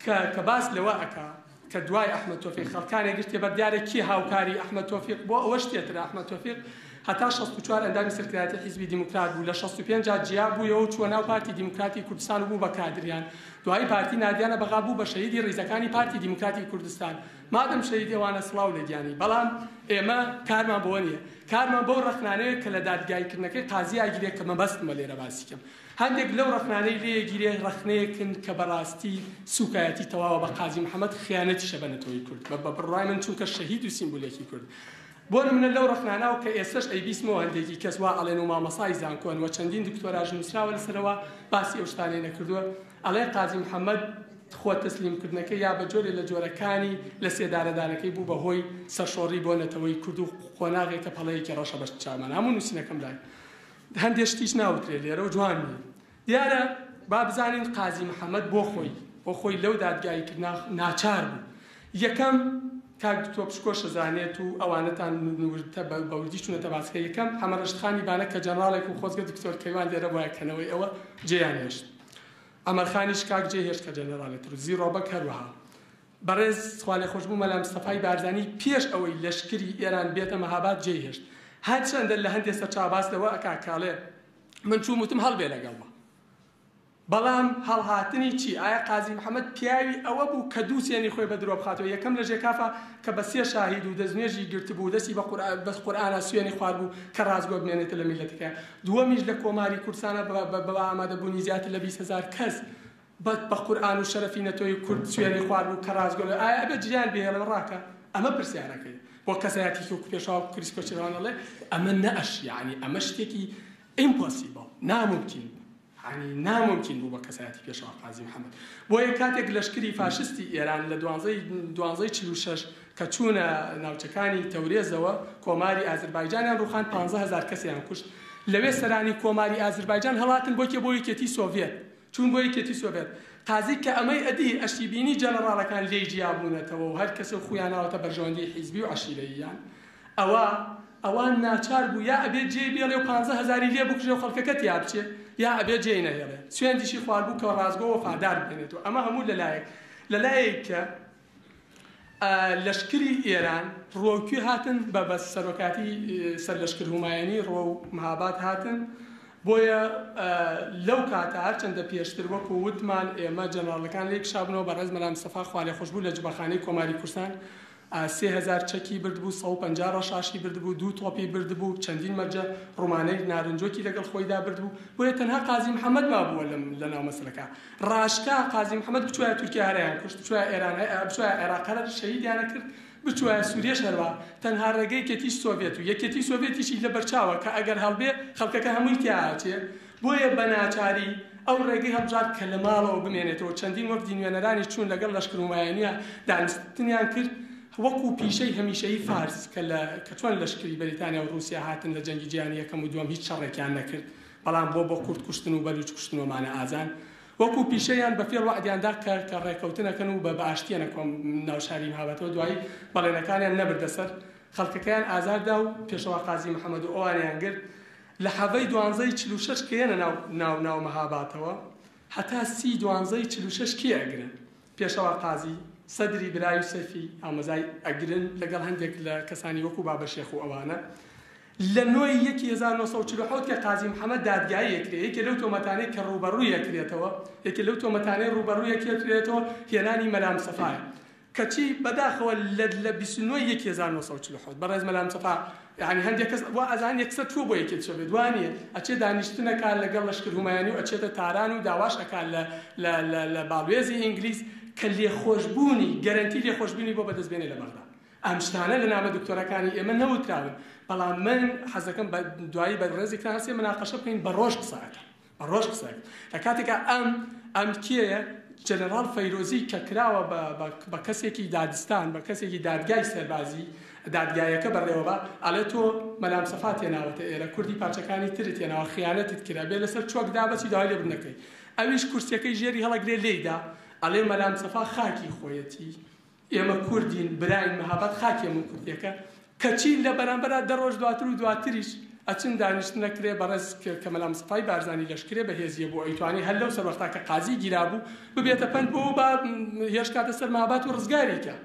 کە کە باس لەوە ئەکا کە دوای ئەحمەد تۆفیق خەڵکانێک گرتیە بەر دیارە کێ هاوکاری ئەحمەد تۆفیق بۆ ئەوەش تێترە ئەحمەد تۆفیق هەتا 64 ئەندامی سەرکردایەتی حیزبی دیموکرات بوو، لە 65 جا جیا بوویەوە و چووە ناو پارتی دیموکراتی کوردستان و بوو بە کادریان. دوایی پارتی ناردیانە بەغا بوو بە شەهیدی ڕیزەکانی پارتی دیموکراتی کوردستان. مادەم شەهیدی ئەوانە سڵاو لە گیانی. بەڵام ئێمە کارمان بەوە نییە. کارمان بەو ڕەخنانەیە کە لە دادگاییکردنەکەی قازی ئەگیرێ کە مەبەستمە لێرە باسی کەم. هەندێک لەو ڕەخنانەی لێیەگیرێ ڕەخنەیەکن کە بەڕاستی سوکایەتی تەواوە بە قازی محەمەد خیانەتیشە بە نەتەوەی کورد بە بڕوای من چونکە شەهید و سیمبولێکی کورد بۆ نمونە لەو ڕەخنانەوە کە ئێستەش ئەیبیسمەوە هەندێکی کەس وا ئەڵێن و مامۆسای زانکۆن و چەندین دکتۆراش نووسراوە لەسەرەوە باسی ئەو شتانەی نەکردووە ئەڵێ قازی محەمەد خۆ تەسلیم کردنەکەی یا بە جۆرێ لە جۆرەکانی لە سێدارەدانەکەی بوو بە هۆی سەرشۆڕی بۆ نەتەوەی کورد و قۆناغێکە پەڵەیەکی ڕەشە بە چاومان هەموو نووسینەکەم لای هەندێ شتیش ناوترێ لێرە و جوان نییە. دیارە با بزانین قازی محەمەد بۆ خۆی بۆ خۆی لەو دادگایی کردنە ناچار بوو. یەکەم کاک دکتۆر پشکۆش ئەزانێت و ئەوانەتان وردتە بە وردی چوونەتە باسەکە. یەکەم حەمەڕەشید خانی بانە کە جەنراڵێک و خۆزگە دکتۆر کەیوان لێرە بوایە کەنەوەی ئەوە جێیان هێشت. عەمەرخانی شکاک جێی هێشت کە جەنەراڵێ تر و زیڕۆبەگ هەروەها. بەڕێز خوالێخۆشبوو مەلا مستەفای بارزانی پێش ئەوەی لەشکری ئێران بێتە مەهاباد جێی هێشت. هەرچەندە لە هەندێ سەرچاوە باس لەوە ئەکا کە ئەڵێ من چووم وتم هەڵبێ لەگەڵما. بەڵام هەڵهاتنی چی؟ ئایا قازی محەمەد پیاوی ئەوە بوو کە دوو سوێنی خۆی بە درۆ بخاتەوە؟ یەکەم لە ژێکافا کە بە سێ شاهید و دەستنوێژی گرتبوو و دەستی بە قورئانا سوێنی خواردبوو کە ڕاستگۆ بمێنێتە لە میللەتەکەیا. دووەمیش لە کۆماری کوردستانا بە ئامادەبوونی زیاتر لە 20,000 کەس بە قورئان و شەرەفی نەتەوەی کورد سوێنی خواردبوو کە ڕاستگۆ لە ئایا ئەبێ جیان بهێڵێ و ڕاکا؟ ئەمە پرسیارەکەی بۆ کەسایەتیی وەکو پێشەوا و کریس کۆچەروان ئەڵێ ئەمە نەئەش یەعنی ئەمە شتێکی impossible نامومکین بوو یەعنی نامومکین بوو بە کەسایەتی پێشەوا قازی محەمەد بۆیە کاتێک لەشکری فاشستی ئێران لە دوانزەی دوانزەی 46 کە چوونە ناوچەکانی تەورێزەوە کۆماری ئازربایجانیان ڕووخاند 15,000 کەسیان کوشت لەوێ سەرانی کۆماری ئازربایجان هەڵاتن بۆ کێ بۆ یەکێتی سۆڤێت چوون بۆ یەکێتی سۆڤێت. قازی کە ئەمەی ئەدی، ئەشی بینی جەنەڕاڵەکان لێی جیا بوونەتەوە و هەر کەسە و خوویان ناوەتە بەرژەوەندیی حیزبی و عەشیرەییان، ئەوا ئەوان ناچار بوو یا ئەبێ جێی بێڵێ و پانزە هەزاری لێ بکوژێ و خەڵکەکە تیا بچێ، یا ئەبێ جێی نەهێڵێ. سوێندیشی خواردبوو کە ڕاستگۆ وەفادار بمێنێتەوە. ئەمە هەموو لە لایەک. لە لایەک کە لەشکری ئێران ڕووەو کوێ هاتن؟ بە بە سەرۆکایەتی سەرلەشکر هومایەنی ڕووەو مهاباد هاتن. بۆیە لەو کاتە هەرچەندە پێشتر وەکو وتمان ئێمە جەنەڕاڵەکان لێی کشابنەوە، بەڕێز مەلا مستەفا خوالێخۆشبوو لە جبەخانەی کۆماری کوردستان 3000 چەکی بردبوو، 150 ڕەشاشی بردبوو، دوو تۆپی بردبوو، چەندین مەرجە ڕومانەی نارنجۆکی لەگەڵ خۆیدا بردبوو، بۆیە تەنها قازی محەمەد مابووە لەناو مەسەلەکە. ڕاشکا قازی محەمەد بچوایە تورکیا هەرایان کوشت، بچوایە ئێران بچوایە عێراق هەر شەهیدیانە کرد، بچوایە سوریەش هەروا، تەنها ڕێگەی یەکێتی سۆڤێت و یەکێتی سۆڤێتیشی لەبەرچاوە کە ئەگەر هەڵبێ خەڵکەکە هەمووی تیا ئەچێ، بۆیە بە ناچاری ئەو ڕێگەی هەڵبژارد کە لە ماڵەوە بمێنێتەوە، چەندین وەفدی نوێنەرانیش چوون لەگەڵ لەشکر هومایەنیە دانوستنیان کرد وەکو پیشەی هەمیشەیی فارس کە لە کە چۆن لەشکری بەریتانیا و ڕوسیا هاتن لە جەنگی جیهانی یەکەم و دووەم هیچ شەڕێکیان نەکرد بەڵام بۆ بۆ کورد کوشتن و بەلوچ کوشتن وەمانە ئازان وەکو پیشەیان بە فێڵ وەعدیان دا کە کە ڕێکەوتن ئەکەن و بە بە ئاشتیەنە کۆم ناو شاری مهاباتەوە دوایی بەڵێنەکانیان نەبردە سەر خەڵکەکەیان ئازار دا و پێشەوا قازی محەمەد و ئەوانیان گرت لە حەڤەی دوانزەی 46 کە یەنە ناو ناو ناو مهاباتەوە هەتا سی دوانزەی 46 کێ ئەگرن پێشەوا قازی سەدری برای و سەیفی ئامۆزای ئەگرن لەگەڵ هەندێک لە کەسانی وەکو بابە شێخ و ئەوانە لە نۆی یەکی 1947 کە قازی محەمەد دادگایی ئەکرێ، یەکێ لەو تۆمەتانەی کە ڕووبەڕووی ئەکرێتەوە، یەکێ لەو تۆمەتانەی ڕووبەڕووی ئەکرێتەوە هێنانی مەلا مستەفایە. کەچی بەداخەوە لە لە 29 یەکی 1947 بەڕێز مەلا مستەفا یانی هەندێک کەس وا ئەزانن یەکسەر چووە بۆ یەکێتی سۆڤێت، وا نییە، ئەچێ دانیشتن ئەکا لەگەڵ لەشکر هومایانی و ئەچێتە تاران و داواش ئەکا لە لە لە لە باڵوێزی ئینگلیز کە لێخۆشبوونی گەرەنتی لێخۆشبوونی بۆ بەدەست بێنێ لە بەغدا. ئەم شتانە لە نامە دکتۆرەکانی ئێمە نەوتراون، بەڵام من حەزەکەم بە دوایی بە ڕێزێکتان هەستێ مناقەشە بکەین بە ڕۆژ قسە ئەکەم بە ڕۆژ قسە ئەکەم لە کاتێکا ئەم ئەم کێیە جەنەڕاڵ فەیرۆزی کە کراوە بە بە کەسێکی دادستان بە کەسێکی دادگای سەربازی دادگایەکە بەڕێوەبا ئەڵێ تۆ مەلام سەفا تێناوەتە ئێرە کوردی پارچەکانی ترت هێناوە خیانەتت کرا بێ لەسەر چۆک دابەچی داوای لێبوردن نەکەی ئەویش کورسیەکەی ژێری هەڵەگرێ لێیدا ئەڵێ مەلام سەفا خاکی خۆیەتی ئێمە کوردین براین مەهاباد خاکی هەموو کوردێکە کەچی لە بەرامبەرا دە ڕۆژ دواتر و دواتریش ئەچن دانیشتن ئەکرێ بەڕێز کە مەلا مستەفای بارزانی لەشکرێ بەهێزیە بوو ئەیتوانی هەر لەو سەروەختا کە قازی گیرابوو ببێتە پەند بۆ با هێرش کاتە سەر مەهاباد و ڕزگاری کە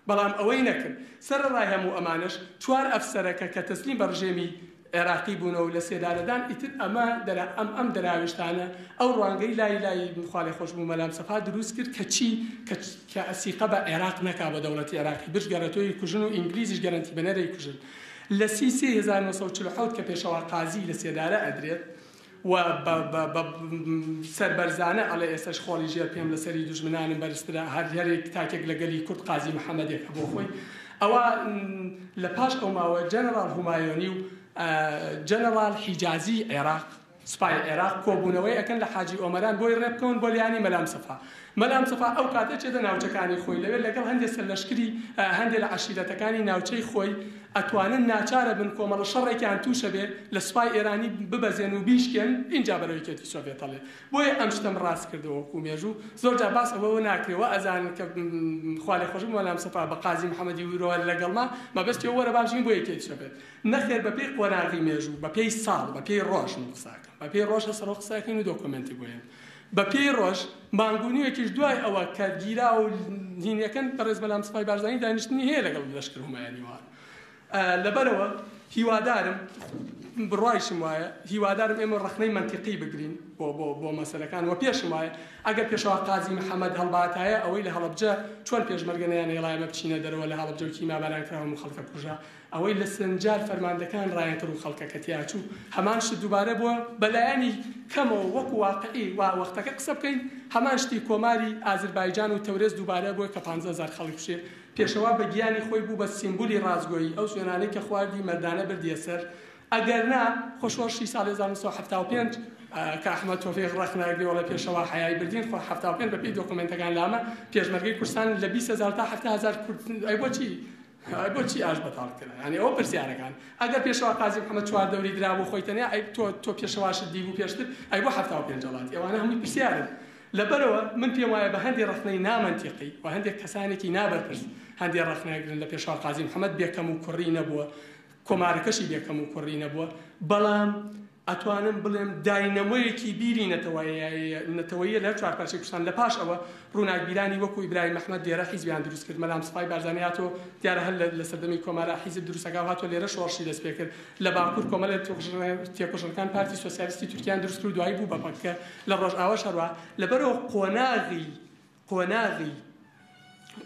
بەڵام ئەوەی نەکرد سەرەڕای هەموو ئەمانەش چوار ئەفسەرەکە کە تەسلیم بە ڕژێمی عێراقی بوونە و لە سێدارەدان ئیتر ئەمە دەرا ئەم ئەم دەراویشتانە ئەو ڕوانگەی لای لای خوالێخۆشبوو مەلا مستەفا دروست کرد کە چی کە کە ئەسیقە بە عێراق نەکا بە دەوڵەتی عێراقی بشگەڕێ تۆی کوژن و ئینگلیزیش گەرەنتی بە نەرەی کوژن لە سی سێ 1947 کە پێشەوا قازی لە سێدارە ئەدرێت و بە بە بە سەربەرزانە ئەڵێ ئێستەش خۆڵی ژێر پێم لە سەری دوژمنانم بەرزترە هەر هەرێک تاکێک لە گەلی کورد قازی محەمەدێکە بۆ خۆی ئەوا لە پاش ئەو ماوە جەنەڕاڵ هومایۆنی و جەنەڕاڵ حیجازی عێراق سوپای عێراق کۆبوونەوەی ئەکەن لە حاجی ئۆمەران بۆی ڕێبکەون بۆ لیانی مەلا مستەفا. مەلا مستەفا ئەو کاتە چێتە ناوچەکانی خۆی لەوێ لەگەڵ هەندێ سەرلەشکری هەندێ لە عەشیرەتەکانی ناوچەی خۆی ئەتوانن ناچارە بن کۆمەڵە شەڕێکیان تووشە بێ لە سوپای ئێرانی ببەزێن و بیشکێن ئینجا بەرەو یەکێتی سۆڤێت ئەڵێ بۆیە ئەم شتەم ڕاست کردەوە وەکوو مێژوو زۆر جار باس ئەوەوە ناکرێ وا ئەزانن کە خوا لێ خۆش بێ مەلا مستەفا بە قازی محەمەدی ورۆ لەگەڵما مەبەستی ئەوە وەرە با بچین بۆ یەکێتی سۆڤێت نەخێر بە پێی قۆناغی مێژوو بە پێی ساڵ بە پێی ڕۆژ من قسە ئەکەم بە پێی ڕۆژ لەسەرەوە قسە ئەکەین و دۆکۆمێنتی بۆ هێن بە پێی ڕۆژ مانگ و نیوێکیش دوای ئەوە کە گیرا و هینەکەن بەڕێز مەلا مستەفای بارزانی دانیشتنی هەیە لەگەڵ لەشکر هومایانی وان لەبەرەوە هیوادارم بڕوایشم وایە هیوادارم ئێمە ڕەخنەی مەنتیقی بگرین بۆ بۆ بۆ مەسەلەکان و پێشم وایە ئەگەر پێشەوا قازی محەمەد هەڵباتایە ئەوەی لە هەڵەبجە چۆن پێشمەرگە نەیانهێڵایە ئێمە بچینە دەرەوە لە هەڵەبجە و کیمیاباران کرا هەموو خەڵکە کوژرا ئەوەی لە سنجار فەرماندەکان ڕایان کرد و خەڵکەکە تیاچوو هەمان شت دووبارە بووە بەلایەنی کەمەوە وەکو واقعی وا وەختەکە قسە بکەین هەمان شتی کۆماری ئازربایجان و تەورێز دووبارە بووە کە 15,000 خەڵک کوشێ پێشەوا بە گیانی خۆی بوو بە سیمبولی ڕاستگۆیی ئەو سوێنانەی کە خواردی مەردانە بردیە سەر ئەگەر نا خۆ شۆڕشی ساڵی 1975 کە ئەحمەد تۆفیق ڕەخنە ئەگرێ وەڵێ پێشەوا حەیای بردین خۆ 75 بەپێی دۆکۆمێنتەکان لامە پێشمەرگەی کوردستان لە 20,000 تا 70,000 کورد ئەی بۆچی ئەی بۆچی ئاش بەتاڵ کرا یانی ئەوە پرسیارەکان ئەگەر پێشەوا قازی محەمەد چوار دەوری درابوو خۆی تەنیا ئەی تۆ تۆ پێشەواشت دیبوو پێشتر ئەی بۆ 75 هەڵاتی ئەوانە هەمووی پرسیارن لەبەرئەوە من پێم وایە بە هەندێ ڕەخنەی نامەنتیقی و هەندێک کەسانێکی نابەرپرس هەندێ ڕەخنە ئەگرن لە پێشەوا قازی محەمەد بێ کەم و کوڕی نەبووە کۆمارەکەشی بێ کەم و کوڕی نەبووە بەڵام ئەتوانم بڵێم داینەمۆیەکی بیری نەتەوەییە لە هەر چوار پارچەی کوردستان. لە پاش ئەوە ڕووناکبیرانی وەکوو ئیبراهیم ئەحمەد لێرە حیزبیان دروست کرد، مەلا مستەفای بارزانی هاتۆ دیارە هەر لە سەردەمی کۆمارا حیزب دروست ئەکا و هاتۆ لێرە شۆڕشی دەست پێ کرد. لە باکوور کۆمەڵێ تێکۆشەرەکان پارتی سۆسیالیستی تورکیان دروست کرد و دوایی بوو بە پەکەکە. لە ڕۆژئاواش هەروا. لەبەرئەوە قۆناغی قۆناغی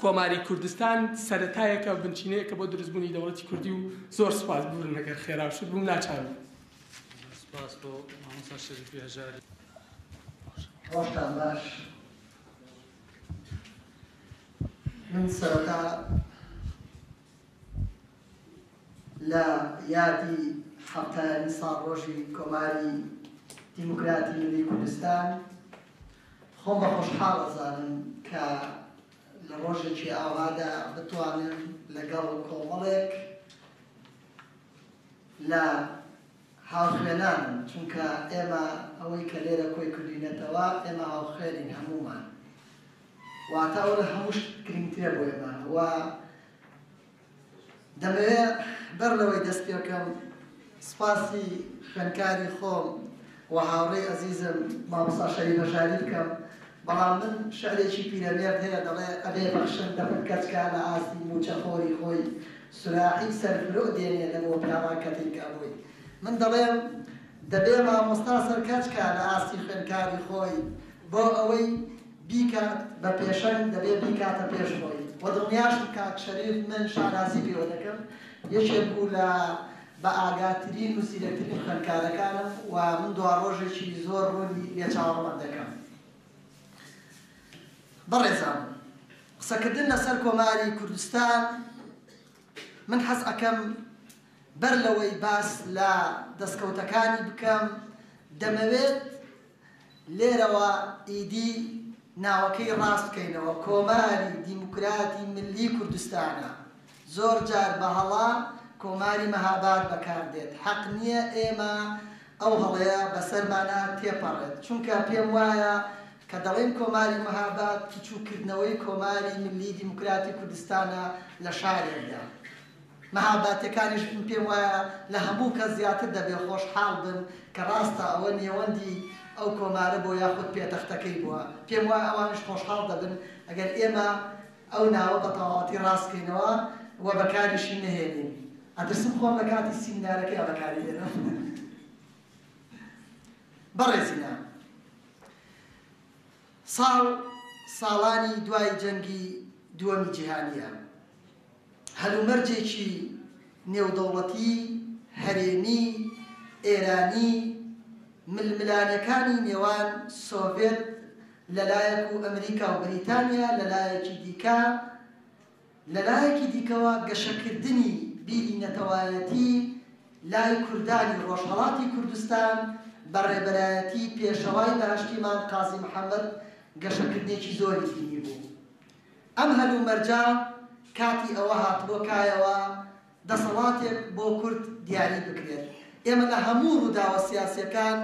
کۆماری کوردستان سەرەتایەکە بنچینەیەکە بۆ دروستبوونی دەوڵەتی کوردی و زۆر سوپاس ببورن ئەگەر خێرا شت بووم ناچار بووم. سپاس بۆ مامۆستا شەریفی هەژاری. ڕۆژتان باش. من سەرەتا لە یادی حەفتایەمین ساڵڕۆژی کۆماری دیموکراتی ملی کوردستان خۆم بە خۆشحاڵ ئەزانم کە لە ڕۆژێکی ئاوهادا بتوانم لەگەڵ کۆمەڵێک لە هاوخوێنانم چونکە ئێمە ئەوەی کە لێرە کۆی کردوینەتەوە ئێمە هاوخوێنین هەموومان واتە ئەوە لە هەموو شت گرنگترە بۆ ئێمە و دەمەوێ بەر لەوەی دەست پێ بکەم سپاسی خوێندکاری خۆم و هاوڕێی ئەزیزم مامۆستا شەریف هەژاری بکەم، بەڵام من شعرێکی پیرەمێرد هەیە دەڵێ ئەبێ بەخشن دەمت کەچکا لە ئاستی مووچەخۆری خۆی سوراحی سەرفرۆ دێنێ لە بۆ پیاوان کەتیک ئەبووی من دەڵێم دەبێ مامۆستا سەرکەچکا لە ئاستی خوێندکاری خۆی بۆ ئەوەی بیکات بە پێشەنگ دەبێ بیکاتە پێش خۆی وە دڵنیاشم کاک شەریف من شانازی پێوە دەکەم یەکێک بوو لە بە ئاگاترین و زیرەکترین خوێندکارەکانم و من دواڕۆژێکی زۆر ڕوونی لێ چاوەڕوان دەکەم. بەڕێزان قسەکردن لەسەر کۆماری کوردستان من حەز ئەکەم بەر لەوەی باس لە دەستکەوتەکانی بکەم دەمەوێت لێرەوە ئیدی ناوەکەی ڕاست بکەینەوە، کۆماری دیموکراتی ملی کوردستانە. زۆر جار بە هەڵە کۆماری مەهاباد بەکار دێت. حەق نییە ئێمە ئەو هەڵەیە بەسەرمانا تێپەڕێت. چونکە پێم وایە کە دەڵێین کۆماری مەهاباد بچووککردنەوەی کۆماری ملی دیموکراتی کوردستانە لە شارێکدا. مەهاباتیەکانیش من پێم وایە لە هەموو کەس زیاتر دەبێ خۆشحاڵ بن کە ڕاستە ئەوە نێوەندی ئەو کۆمارە بووە یاخود پێتەختەکەی بووە. پێم وایە ئەوانیش خۆشحاڵ دەبن ئەگەر ئێمە ئەو ناوە بە تەواوەتی ڕاست کەینەوە و بەکاریشی نەهێنین. ئەترسم خۆم لە کاتی سیمینارەکەیا بەکاری بێنم. بەڕێزینە، ساڵ ساڵانی دوای جەنگی دووەمی جیهانییە. هەلومەرجێکی نێودەوڵەتی، هەرێمی، ئێرانی، ململانێکانی نێوان سۆڤێت لەلایەک و ئەمریکا و بریتانیا لەلایەکی دیکە، لەلایەکی دیکەوە گەشەکردنی بیری نەتەوایەتی لای کوردانی ڕۆژهەڵاتی کوردستان بە ڕێبەرایەتی پێشەوای بەهەشتیمان قازی محەمەد گەشەکردنێکی زۆری بینیبوو. ئەم هەلومەرجە کاتی ئەوە هاتبووە کایەوە دەسەڵاتێک بۆ کورد دیاری بکرێت. ئێمە لە هەموو ڕووداوە سیاسیەکان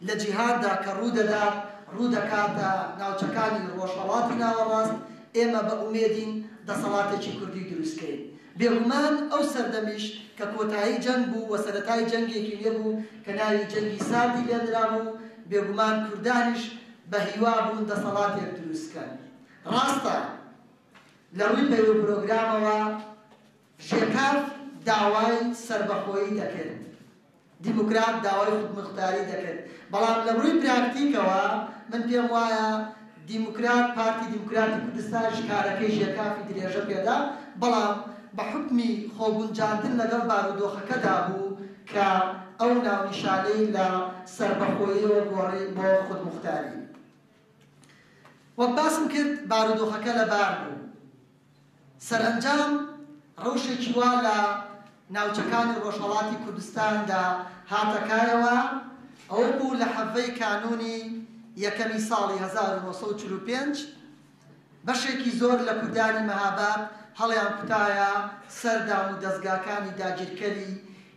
لە جیهاندا کە ڕوودەدات، ڕوودەکاتە ناوچەکانی ڕۆژهەڵاتی ناوەڕاست، ئێمە بە ئومێدین دەسەڵاتێکی کوردی دروستکەین. بێگومان ئەو سەردەمیش کە کۆتایی جەنگ بوو و سەرەتای جەنگێکی نوێ بوو کە ناوی جەنگی ساردی لێنرابوو، بێگومان کوردانیش بە هیوا بوون دەسەڵاتێک دروستکەن. ڕاستە لە ڕووی پەیرەو پرۆگرامەوە ژێکاف داوای سەربەخۆیی دەکرد، دیموکرات داوای خودموختاری دەکرد، بەڵام لە ڕووی پراکتیکەوە من پێم وایە دیموکرات، پارتی دیموکراتی کوردستانیش کارەکەی ژێکافی درێژە پێدا، بەڵام بە حوکمی خۆگونجاندن لەگەڵ بارودۆخەکەدا بوو کە ئەو ناونیشانەی لە سەربەخۆییەوە گۆڕی بۆ خودموختاری. وەک باسم کرد بارودۆخەکە لەبار بوو. سەرئەنجام ڕەوشێکی وا لە ناوچەکانی ڕۆژهەڵاتی کوردستاندا هاتە کایەوە، ئەوە بوو لە حەڤەی کانوونی یەکەمی ساڵی 1945 بەشێکی زۆر لە کوردانی مەهاباد هەڵیانکوتایە سەر دامودەزگاکانی داگیرکەری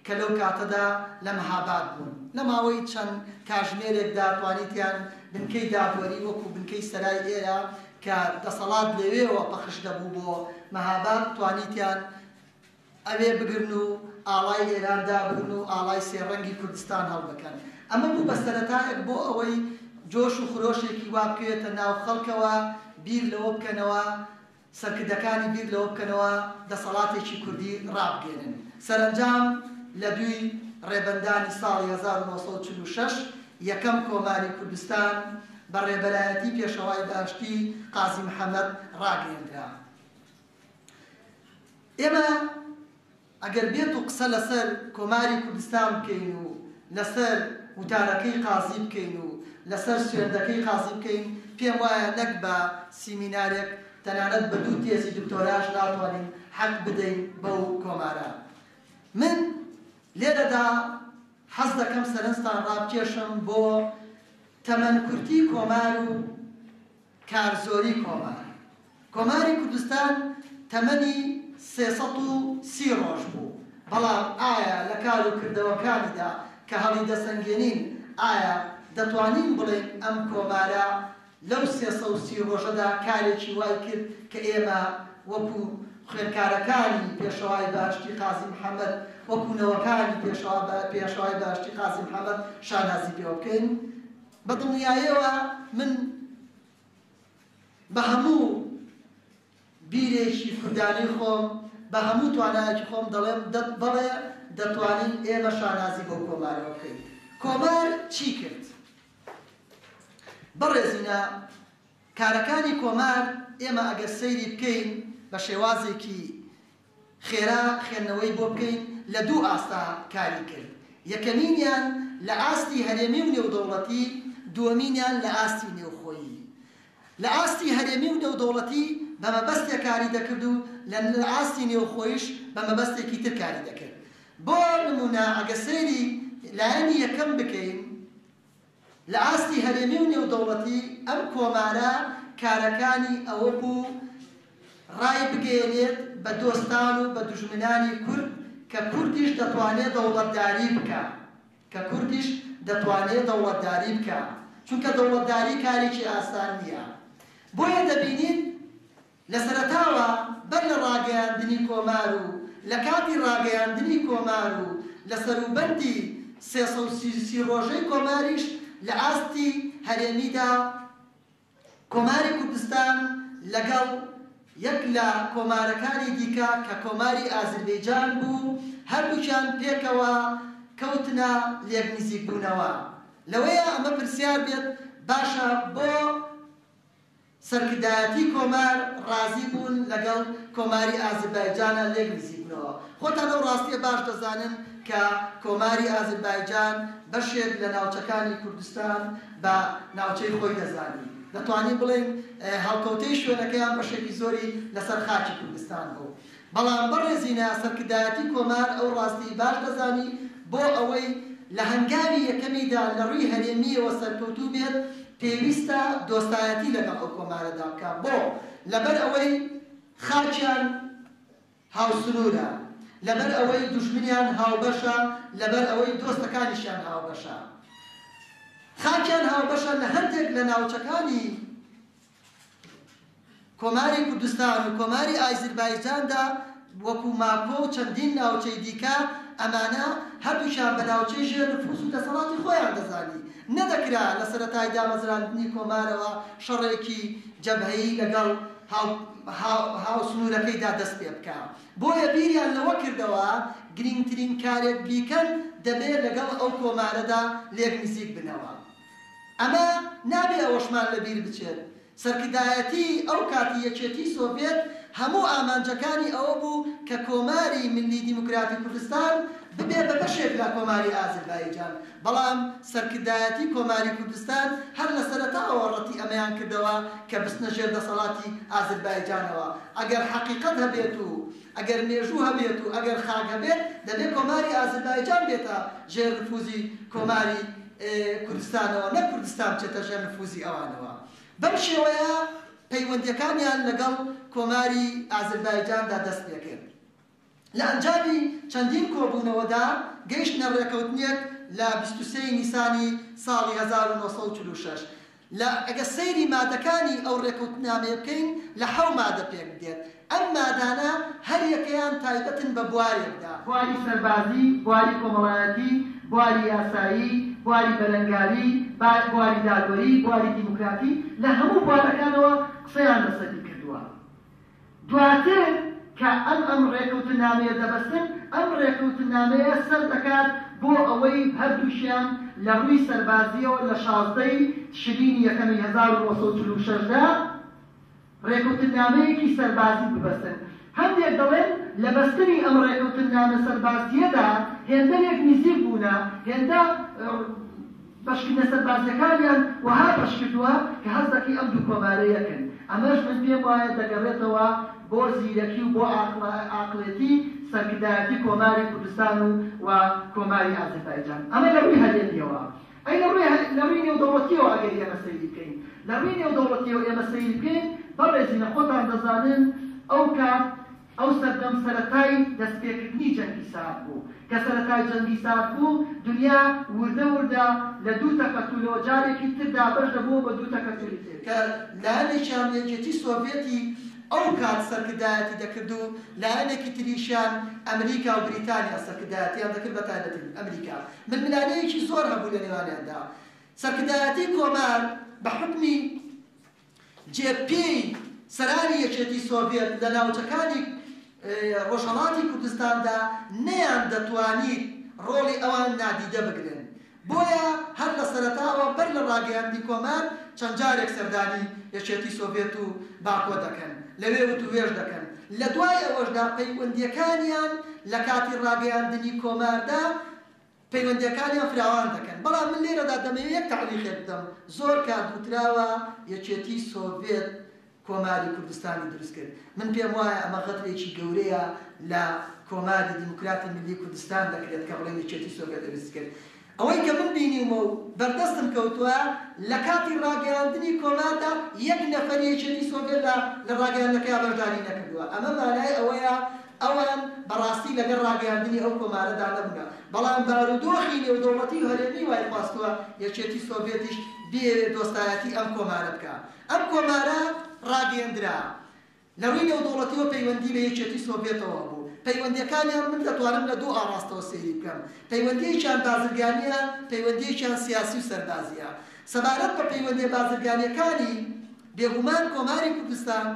کە لەو کاتەدا لە مەهاباد بوون. لە ماوەی چەند کاژمێرێکدا توانیتیان بنکەی دادوەری وەکوو بنکەی سەرای ئێرە کە دەسەڵات لەوێوە پەخش دەبوو بۆ مەهاباد توانیتیان ئەوێ بگرن و ئاڵای ئێران دابگرن و ئاڵای سێ ڕەنگی کوردستان هەڵبکەن. ئەمە بوو بە سەرەتایەک بۆ ئەوەی جۆش و خرۆشێکی وا بکەوێتە ناو خەڵکەوە بیر لەوە بکەنەوە سەرکردەکانی بیر لەوە بکەنەوە دەسەڵاتێکی کوردی ڕابگەێنن. سەرەنجام لە دووی ڕێبەندانی ساڵی 1946 یەکەم کۆماری کوردستان بە ڕێبەرایەتی پێشەوای بەهەشتی قازی محەمەد ڕاگەیەندرا. ئێمە ئەگەر بێت و قسە لەسەر کۆماری کوردستان بکەین و لەسەر وتارەکەی قازی بکەین و لەسەر سوێندەکەی قازی بکەین، پێم وایە نەک بە سیمینارێک، تەنانەت بە دوو تێزی دکتۆراش ناتوانین حەق بدەین بەو کۆمارە. من لێرەدا حەز دەکەم سەرنجتان ڕابکێشم بۆ تەمەن کورتی کۆمار و کارزۆری کۆمار. کۆماری کوردستان تەمەنی 330 ڕۆژ بوو، بەڵام ئایا لە کار و کردەوەکانیدا کە هەڵیدەسەنگێنین، ئایا دەتوانین بڵێین ئەم کۆمارە لەو 330 ڕۆژەدا کارێکی وای کرد کە ئێمە وەکوو خوێندکارەکانی پێشەوای بەهەشتی قازی محەمەد، وەکوو نەوەکانی پێشەوای بەهەشتی قازی محەمەد شانازی پێوە بکەین؟ بە دڵنیایەوە من بە هەموو بیرێکی کوردانەی خۆم، بە هەموو توانایەکی خۆم دەڵێم بەڵێ دەتوانین ئێمە شانازی بەو کۆمارەوە بکەین. کۆمار چی کرد؟ بەڕێزینە کارەکانی کۆمار ئێمە ئەگەر سەیری بکەین بە شێوازێکی خێرا خوێندنەوەی بۆ بکەین لە دوو ئاستا کاری کرد، یەکەمینیان لە ئاستی هەرێمی و نێودەوڵەتی، دووەمینیان لە ئاستی نێوخۆیی. لە ئاستی هەرێمی و نێودەوڵەتی بە مەبەستێک کاری دەکرد و لە ئاستی نێوخۆیش بە مەبەستێکی تر کاری دەکرد. بۆ نموونە ئەگەر سەیری لایەنی یەکەم بکەین، لە ئاستی هەرێمی و نێودەوڵەتی ئەم کۆمارە کارەکانی ئەوە بوو ڕایبگەیەنێت بە دۆستان و بە دوژمنانی کورد کە کوردیش دەتوانێ دەوڵەتداری بکا کە کوردیش دەتوانێ دەوڵەتداری بکا چونکە دەوڵەتداری کارێکی ئاسان نییە بۆیە دەبینین لە سەرەتاوە بەر لە ڕاگەیاندنی کۆمار و لە کاتی ڕاگەیاندنی کۆمار و لە سەروبەندی 333 ڕۆژەی کۆماریش لە ئاستی هەرێمیدا کۆماری کوردستان لەگەڵ یەک لە کۆمارەکانی دیکە کە کۆماری ئازربەیجان بوو، هەردووکیان پێکەوە کەوتنە لێکنزیکبوونەوە. لەوەیە ئەمە پرسیار بێت باشە بۆ سەرکردایەتی کۆمار ڕازی بوون لەگەڵ کۆماری ئازربایجانا لێک نزیک بنەوە؟ خۆتان ئەو ڕاستیە باش دەزانن کە کۆماری ئازربایجان بەشێک لە ناوچەکانی کوردستان بە ناوچەی خۆی دەزانی. دەتوانین بڵێین هەڵکەوتەی شوێنەکەیان بەشێکی زۆری لەسەر خاکی کوردستان بوو. بەڵام بەڕێزینە سەرکردایەتی کۆمار ئەو ڕاستیەی باش دەزانی بۆ ئەوەی لە هەنگاوی یەکەمیدا لە ڕووی هەرێمییەوە سەرکەوتوو بێت پێویستە دۆستایەتی لەگەڵ ئەو کۆمارەدا بکا بۆ؟ لەبەر ئەوەی خاکیان هاوسنوورە، لەبەر ئەوەی دوژمنیان هاوبەشە، لەبەر ئەوەی دۆستەکانیشیان هاوبەشە. خاکیان هاوبەشە لە هەندێک لە ناوچەکانی کۆماری کوردستان و کۆماری ئایزربایجاندا وەکو ماکۆ و چەندین ناوچەی دیکە، ئەمانە هەردووکیان بە ناوچەی ژێر نفوز و دەسەڵاتی خۆیان دەزانی. نەدەکرا لە سەرەتای دامەزراندنی کۆمارەوە شەڕێکی جەبهەیی لەگەڵ هاوسنوورەکەیدا دەست پێ بکا. بۆیە بیریان لەوە کردەوە گرینگترین کارێک بیکەن دەبێ لەگەڵ ئەو کۆمارەدا لێک نزیک بنەوە. ئەمە نابێ ئەوەشمان لە بیر بچێت سەرکردایەتیی ئەو کاتی یەکێتیی سۆڤێت هەموو ئامانجەکانی ئەوە بوو کە کۆماری ملی دیموکراتی کوردستان ببێ بە بەشێک لە کۆماری ئازربایجان، بەڵام سەرکردایەتی کۆماری کوردستان هەر لە سەرەتاوە ڕەتی ئەمەیان کردەوە کە بچنە ژێر دەسەڵاتی ئازربایجانەوە. ئەگەر حەقیقەت هەبێت و ئەگەر مێژوو هەبێت و ئەگەر خاک هەبێت دەبێ کۆماری ئازربایجان بێتە ژێر نفوزی کۆماری کوردستانەوە نەک کوردستان بچێتە ژێر نفوزی ئەوانەوە. بەم شێوەیە پەیوەندیەکانیان لەگەڵ کۆماری ئازربایجاندا دەست پێکرد. لە ئەنجامی چەندین کۆبوونەوەدا گەیشتنە ڕێکەوتنێک لە 23 ی نیسانی ساڵی 1946. لە ئەگەر سەیری مادەکانی ئەو ڕێکەوتنامەیە بکەین لە حەو مادە پێک دێت. ئەم مادانە هەر یەکەیان تایبەتن بە بوارێکدا. بواری سەربازی، بواری کۆمەڵایەتی، بواری یاسایی، بواری بەرەنگاری، بواری دادوەری، بواری دیموکراتی، لە هەموو بوارەکانەوە قسەیان لەسەری کردووە. دواتر کە ئەم ئەم ڕێکەوتننامەیە دەبەستن، ئەم ڕێکەوتننامەیە سەر دەکات بۆ ئەوەی هەردووکیان لە ڕووی سەربازییەوە لە 16 ی تشرینی یەکەمی 1946 دا ڕێکەوتننامەیەکی سەربازی ببەستن. هەندێک دەڵێن لە بەستنی ئەم ڕێکەوتننامە سەربازییەدا هێندە لێک نیزیک بوونە، هێندە بەشکردنە سەربازییەکانیان وەها بەشکردووە کە هەست دەکەی ئەم دوو کۆمارە یەکن. ئەمەش من پێم وایە دەگەڕێتەوە بۆ زیرەکی و بۆ عاقڵێتی سەرکردایەتی کۆماری کوردستان و و کۆماری ئازربایجان. ئەمە لە ڕووی هەرێمییەوە. ئەی لە ڕووی لە ڕووی نێودەوڵەتییەوە ئەگەر ئێمە سەیری بکەین، لە ڕووی نێودەوڵەتییەوە ئێمە سەیری بکەین، بەڕێزینە خۆتان دەزانن ئەو کات ئەو سەردەم سەرەتای دەستپێکردنی جەنگی سارد بوو. کە سەرەتای جەنگی سارد بوو، دنیا وردە وردە لە دوو تەکەتولەوە جارێکی تر دابەش دەبووە بە دوو تەکەتولی تر. کە لایەنێکیان یەکێتی سۆڤێتی ئەو کات سەرکردایەتی دەکرد و لایەنێکی تریشیان ئەمریکا و بریتانیا سەرکردایەتیان دەکرد بە تایبەتی ئەمریکا. ململانێیەکی زۆر هەبوو لە نێوانیاندا. سەرکردایەتی کۆمار بە حوکمی جێ پێی سەرانی یەکێتی سۆڤێت لە ناوچەکانی ڕۆژهەڵاتی کوردستاندا نەیان دەتوانیت ڕۆڵی ئەوان نادیدە بگرن. بۆیە هەر لە سەرەتاوە بەر لە ڕاگەیاندنی کۆمار چەند جارێک سەردانی یەکێتی سۆڤێت و باکۆ دەکەن، لەوێ وتووێژ دەکەن. لە دوای ئەوەشدا پەیوەندییەکانیان لە کاتی ڕاگەیاندنی کۆماردا پەیوەندیەکانیان فراوان دەکەن. بەڵام من لێرەدا دەمەوێت یەک تەعلیقێک بدەم، زۆر کات وتراوە یەکێتی سۆڤێت کۆماری کوردستانی دروست کرد. من پێم وایە ئەمە غەدرێکی گەورەیە لە کۆماری دیموکراتی ملی کوردستان دەکرێت کە بڵێن یەکێتی سۆڤێت دروستی کرد. ئەوەی کە من بینیومە و بەردەستم کەوتووە لە کاتی ڕاگەیاندنی کۆماردا یەک نەفەری یەکێتی سۆڤێت لە ڕاگەیاندنەکەیا بەشداری نەکردووە. ئەمە مانای ئەوەیە ئەوان بە ڕاستی لەگەڵ ڕاگەیاندنی ئەو کۆمارەدا نەبوونە، بەڵام بارودۆخی نێودەوڵەتی و هەرێمی وای خواستووە یەکێتی سۆڤێتیش بیەوێت دۆستایەتی ئەم کۆمارە بکا. ئەم کۆمارە ڕاگەیەندرا. لە ڕووی نێودەوڵەتیەوە پەیوەندی بە یەکێتی سۆڤێتەوە هەبوو. پەیوەندیەکانیان من دەتوانم لە دوو ئاڕاستەوە سەیری بکەم. پەیوەندیەکیان بازرگانیە، پەیوەندیەکیان سیاسی و سەربازیە. سەبارەت بە پەیوەندیە بازرگانیەکانی، بێگومان کۆماری کوردستان،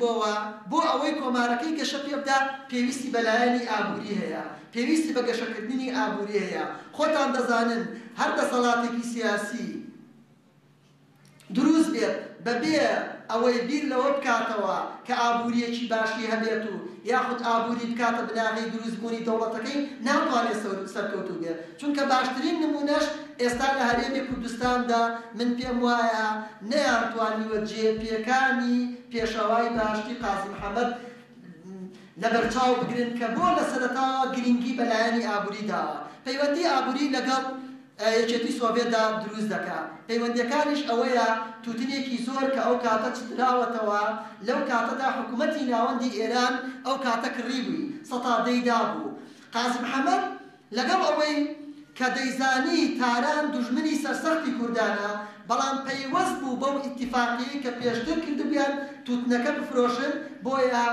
کردبۆوە، بۆ ئەوەی کۆمارەکەی گەشە پێبدا پێویستی بە لایەنی ئابووری هەیە، پێویستی بە گەشەکردنی ئابووری هەیە. خۆتان دەزانن هەر دەسەڵاتێکی سیاسی دروست بێت بەبێ ئەوەی بیر لەوە بکاتەوە کە ئابوورییەکی باشی هەبێت و یاخود ئابووری بکاتە بناغەی دروستبوونی دەوڵەتەکەی ناتوانێت سەرکەوتوو بێت، چونکە باشترین نموونەش ئێستا لە هەرێمی کوردستاندا من پێم وایە نەیانتوانیوە جێ پێکانی پێشەوای باشتی قازی محەمەد لەبەرچاو بگرن کە بۆ لە سەرەتاوە گرینگی بە لایەنی ئابووری داوە پەیوەندی ئابووری لەگەڵ یەکێتی سۆڤێتدا دروست دەکا. پەیوەندیەکانیش ئەوەیە توتنێکی زۆر کە ئەو کاتە چندراوەتەوە، لەو کاتەدا حکومەتی ناوەندی ئێران ئەو کاتە کڕیبووی، سەتا دەی دابوو. قازی محەمەد لەگەڵ ئەوەی کە دەیزانی تاران دوژمنی سەرسەختی کوردانە، بەڵام پەیوەست بوو بەو ئیتیفاقیەی کە پێشتر کردبوویان توتنەکە بفرۆشن، بۆیە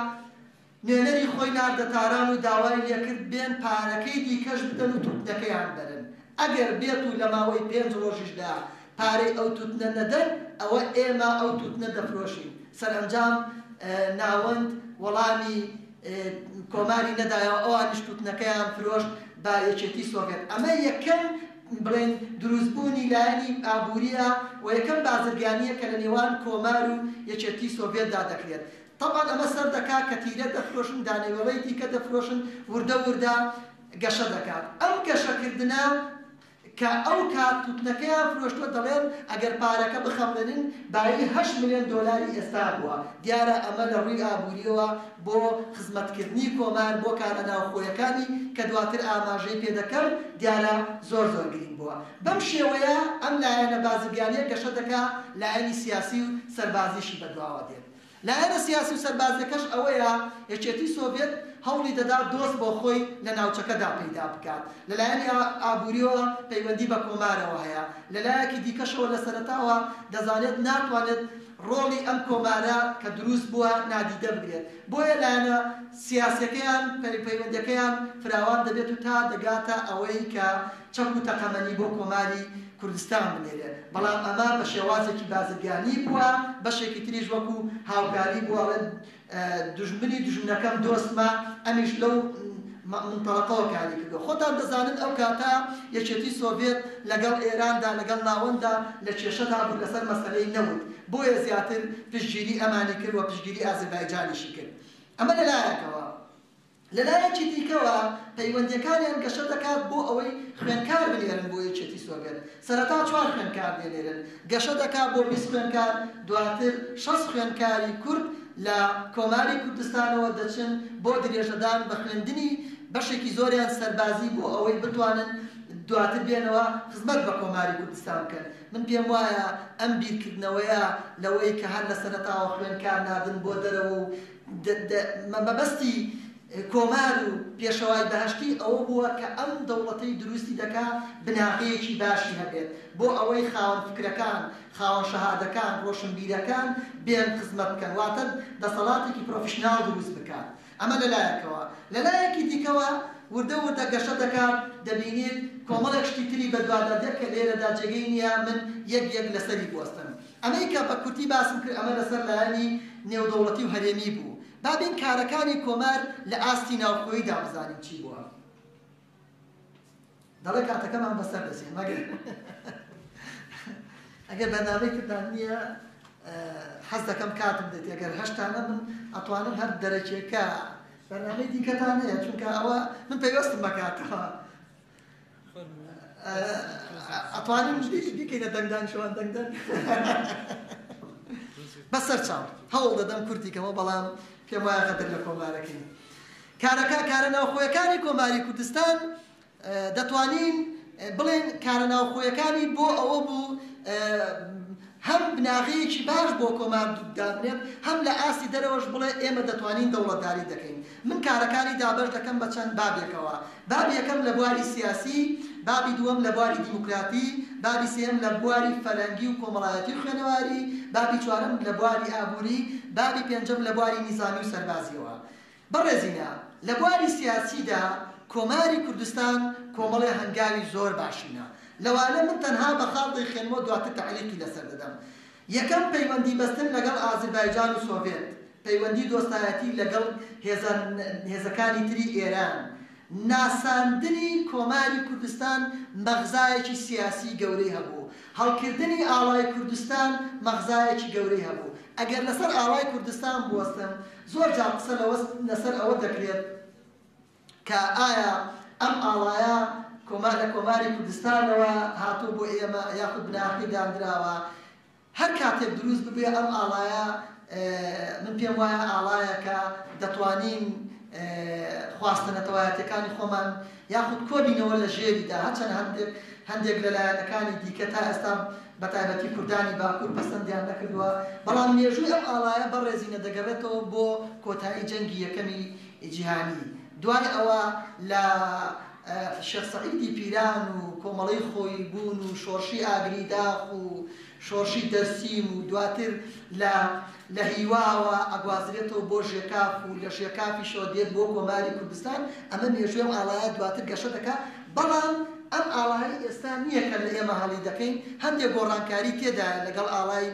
نوێنەری خۆی ناردە تاران و داوای لێکرد بێن پارەکەی دیکەش بدەن و توتنەکەیان بەرن، ئەگەر بێت و لە ماوەی پێنج ڕۆژیشدا پارەی ئەو توتنە نەدەن ئەوە ئێمە ئەو توتنە دەفرۆشین. سەرئەنجام ناوەند وەڵامی کۆماری نەدایەوە، ئەوانیش توتنەکەیان فرۆشت بە یەکێتی سۆڤێت. ئەمە یەکەم بڵێین دروستبوونی لایەنی ئابوورییە و یەکەم بازرگانییە کە لە نێوان کۆمار و یەکێتی سۆڤێتدا دەکرێت. تەبعەن ئەمە سەر دەکات کە تیرە دەفرۆشن، دانەوێڵەی دیکە دەفرۆشن، وردە وردە گەشە دەکات. ئەم گەشەکردنە کە ئەو کات توتنەکەیان فرۆشتووە دەڵێن ئەگەر پارەکە بخەمڵێنن بایی هەشت ملیۆن دۆلاری ئێستا بووە. دیارە ئەمە لە ڕووی ئابوورییەوە بۆ خزمەتکردنی کۆمار بۆ کارە ناوخۆیەکانی کە دواتر ئاماژەی پێ دەکەم دیارە زۆر زۆر گرینگ بووە. بەم شێوەیە ئەم لایەنە بازرگانییە گەشە دەکا، لایەنی سیاسی و سەربازیشی بەدواوە دێت. لایەنە سیاسی و سەربازیەکەش ئەوەیە یەکێتی سۆڤێت هەوڵی دەدا دۆست بۆ خۆی لە ناوچەکەدا پەیدا بکات. لە لایەنی ئابووریەوە پەیوەندی بە کۆمارەوە هەیە. لە لایەکی دیکەشەوە لە سەرەتاوە دەزانێت ناتوانێت ڕۆڵی ئەم کۆمارە کە دروست بووە نادیدە بگرێت. بۆیە لایەنە سیاسیەکەیان پەیوەندیەکەیان فراوان دەبێت و تا دەگاتە ئەوەی کە چەک و تەقەمەنی بۆ کۆماری کوردستان بنێرێ، بەڵام ئەمە بە شێوازێکی بازرگانی بووە، بەشێکی تریش وەکو هاوکاری بووە، ئەڵێ دوژمنی دوژمنەکەم دۆستمە، ئەمیش لەو مونتەڵەقەوە کاری کردووە. خۆتان دەزانن ئەو کاتە یەکێتی سۆڤێت لەگەڵ ئێراندا، لەگەڵ ناوەنددا لە کێشەدا بوو لەسەر مەسەلەی نەوت، بۆیە زیاتر پشتگیری ئەمانی کرد و پشتگیری ئازربایجانیشی کرد. ئەمە لەلایەکەوە. لەلایەکی دیکەوە پەیوەندییەکانیان گەشە دەکات بۆ ئەوەی خوێندکار بنێرن بۆ یەکێتی سۆڤێت، سەرەتا چوار خوێندکار دەنێرن، گەشە دەکات بۆ 20 خوێندکار، دواتر 60 خوێندکاری کورد لە کۆماری کوردستانەوە دەچن بۆ درێژەدان بە خوێندنی بەشێکی زۆریان سەربازی بۆ ئەوەی بتوانن دواتر بێنەوە خزمەت بە کۆماری کوردستان بکەن. من پێم وایە ئەم بیرکردنەوەیە لەوەی کە هەر لە سەرەتاوە خوێندکار ناردن بۆ دەرەوە و مەبەستی کۆمار و پێشەوای بەهەشتی ئەوە بووە کە ئەم دەوڵەتەی دروستی دەکا بناغەیەکی باشی هەبێت بۆ ئەوەی خاوەن فکرەکان، خاوەن شەهادەکان، ڕۆشنبیرەکان بێن خزمەت بکەن، واتە دەسەڵاتێکی پرۆفیشناڵ دروست بکات. ئەمە لە لایەکەوە. لە لایەکی دیکەوە وردە وردە گەشە دەکات، دەبینیت کۆمەڵێک شتی تری بەدوادا دێت کە لێرەدا جێگەی نییە من یەک یەک لەسەری بوەستم. ئەمەی کە بە کورتی باسم کرد ئەمە لەسەر لایەنی نێودەوڵەتی و هەرێمی بوو. با بێین کارەکانی کۆمار لە ئاستی ناوخۆییدا بزانین چی بووە. دەڵێ کاتەکەمان بەسەر دەچێت مەگەر ئەگەر بەرنامەی ترتان نییە حەز دەکەم کاتم دێت ئەگەر هەشتانە من ئەتوانم هەر دەرەکێکە بەرنامەی دیکەتان هەیە چونکە ئەوە من پەیوەستم بە کاتەوە ئەتوانین بیکەینە دەنگدان شوان دەنگدان بەسەر چاو هەوڵ دەدەم کورتی کەمەوە بەڵام پێم وایە غەدر لە کۆمارەکەین کارەکە کارە ناوخۆیەکانی کۆماری کوردستان دەتوانین بڵێن کارە ناوخۆیەکانی بۆ ئەوە بوو هەم بناغەیەکی باش بۆ کۆمار دابنێت، هەم لە ئاستی دەرەوەش بڵێ ئێمە دەتوانین دەوڵەتداری دەکەین. من کارەکانی دابەش دەکەم بە چەند بابێکەوە. بابی یەکەم لە بواری سیاسی، بابی دووەم لە بواری دیموکراتی، بابی سێیەم لە بواری فەرەنگی و کۆمەڵایەتی و خوێنەواری، بابی چوارەم لە بواری ئابووری، بابی پێنجەم لە بواری نیزامی و سەربازییەوە. بەڕێزینە، لە بواری سیاسیدا کۆماری کوردستان کۆمەڵێ هەنگاوی زۆر باشی نا. لەوانە من تەنها بە خاڵ دەیخوێنمەوە دواتر تەعلیقی لەسەر دەدەم. یەکەم پەیوەندی بەستن لەگەڵ ئازربایجان و سۆڤێت. پەیوەندی دۆستایەتی لەگەڵ هێزە هێزەکانی تری ئێران، ناساندنی کۆماری کوردستان مەغزایەکی سیاسی گەورەی هەبوو، هەڵکردنی ئاڵای کوردستان مەغزایەکی گەورەی هەبوو. ئەگەر لەسەر ئاڵای کوردستان بوەستم، زۆر جار قسە لەسەر ئەوە دەکرێت کە ئایا ئەم ئاڵایە کۆمار لە کۆماری کوردستانەوە هاتووە بۆ ئێمە یاخود بناغەکەی داندراوە. هەر کاتێک دروست ببێ ئەم ئاڵایە من پێم وایە ئاڵایەکە دەتوانین خواستە نەتەوایەتیەکانی خۆمان یاخود کۆبینەوە لە ژێریدا، هەرچەند هەندێک هەندێک لە لایەنەکانی دیکە تا ئێستا بە تایبەتی کوردانی باکوور پەسەندیان نەکردووە، بەڵام مێژووی ئەم ئاڵایە بەڕێزینە دەگەڕێتەوە بۆ کۆتایی جەنگی یەکەمی جیهانی، دوای ئەوە لە شێخ سەعیدی پیران و کۆمەڵەی خۆیبوون و شۆڕشی ئاگری داخ و شۆڕشی دەرسیم و دواتر لە لە هیواوە ئەگوازرێتەوە بۆ ژێکاف و لە ژێکافیشەوە دێت بۆ کۆماری کوردستان، ئەمە مێژووی ئەم ئاڵایە دواتر گەشە دەکا، بەڵام ئەم ئاڵایەی ئێستا نییە کە لە ئێمە هەڵی دەکەین، هەندێک گۆڕانکاری تێدایە لەگەڵ ئاڵای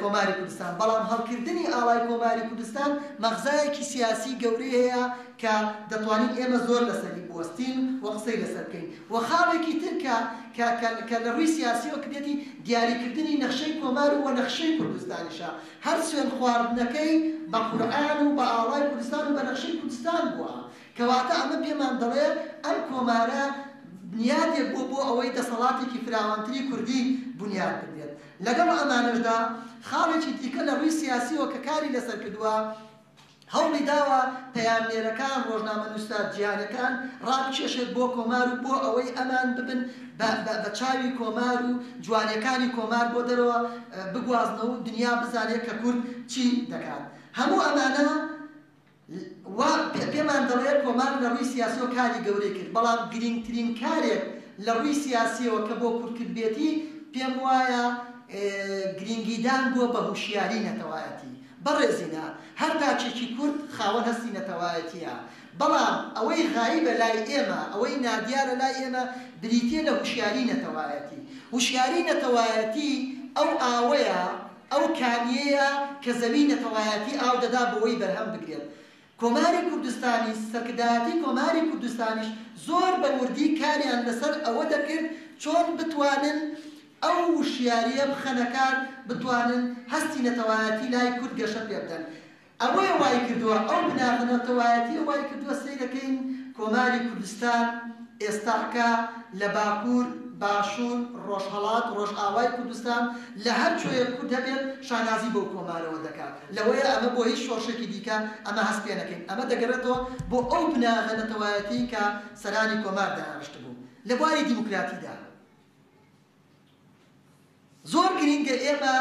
کۆماری کوردستان، بەڵام هەڵکردنی ئاڵای کۆماری کوردستان مەغزایەکی سیاسی گەورەی هەیە کە دەتوانین ئێمە زۆر لەسەری بوەستین و قسەی لەسەر بکەین و خاڵێکی تر کە کە کە کە لە ڕووی سیاسیەوە کردێتی دیاریکردنی نەخشەی کۆمار و نەخشەی کوردستانیشە، هەر سوێند خواردنەکەی بە قورئان و بە ئاڵای کوردستان و بە نەخشەی کوردستان بووە، کەواتە ئەمە پێمان دەڵێ ئەم کۆمارە بنیاتێک بووە بۆ ئەوەی دەسەڵاتێکی فراوانتری کوردی بنیات بنرێت. لەگەڵ ئەمانەشدا خاڵێکی دیکە لە ڕووی سیاسیەوە کە کاری لەسەر کردووە، هەوڵی داوە پەیامنێرەکان، ڕۆژنامەنووسە جیهانیەکان ڕابکێشێت بۆ کۆمار و بۆ ئەوەی ئەمان ببن بە چاوی کۆمار و جوانیەکانی کۆمار بۆ دەرەوە بگوازنەوە و دنیا بزانێت کە کورد چی دەکات. هەموو ئەمانە وا پێمان دەڵێت کۆمار لە ڕووی سیاسیەوە کاری گەورەی کرد، بەڵام گرینگترین کارێک لە ڕووی سیاسیەوە کە بۆ کورد کردبێتی پێم وایە گرینگیدان بووە بە هوشیاری نەتەوایەتی. بەڕێزینە، هەر تاکێکی کورد خاوەن هەستی نەتەوایەتییە، بەڵام ئەوەی غایبە لای ئێمە، ئەوەی نادیارە لای ئێمە بریتییە لە هوشیاری نەتەوایەتی. هوشیاری نەتەوایەتی ئەو ئاوەیە، ئەو کانییەیە کە زەوی نەتەوایەتی ئاو دەدا بۆوەی بەرهەم بگرێت. کۆماری کوردستانیش، سەرکردایەتی کۆماری کوردستانیش زۆر بە وردی کاریان لەسەر ئەوە دەکرد چۆن بتوانن ئەو وشیارییە بخەنە کار، بتوانن هەستی نەتەوایەتی لای کورد گەشە پێ بدەن. ئەوەیە وای کردووە، ئەو بناغە نەتەوایەتییە وای کردووە سەیرەکەین کۆماری کوردستان ئێستاکە لە باکوور، باشوور، ڕۆژهەڵات، ڕۆژئاوای کوردستان لە هەر کوێیەک کورد هەبێت شانازی بەو کۆمارەوە دەکات. لەوەیە ئەمە بۆ هیچ شۆڕشێکی دیکە ئەمە هەست پێ نەکەین. ئەمە دەگەڕێتەوە بۆ ئەو بناغە نەتەوایەتیی کە سەرانی کۆمار دایانڕشتبوو. لە بواری دیموکراتیدا. زۆر گرینگە ئێمە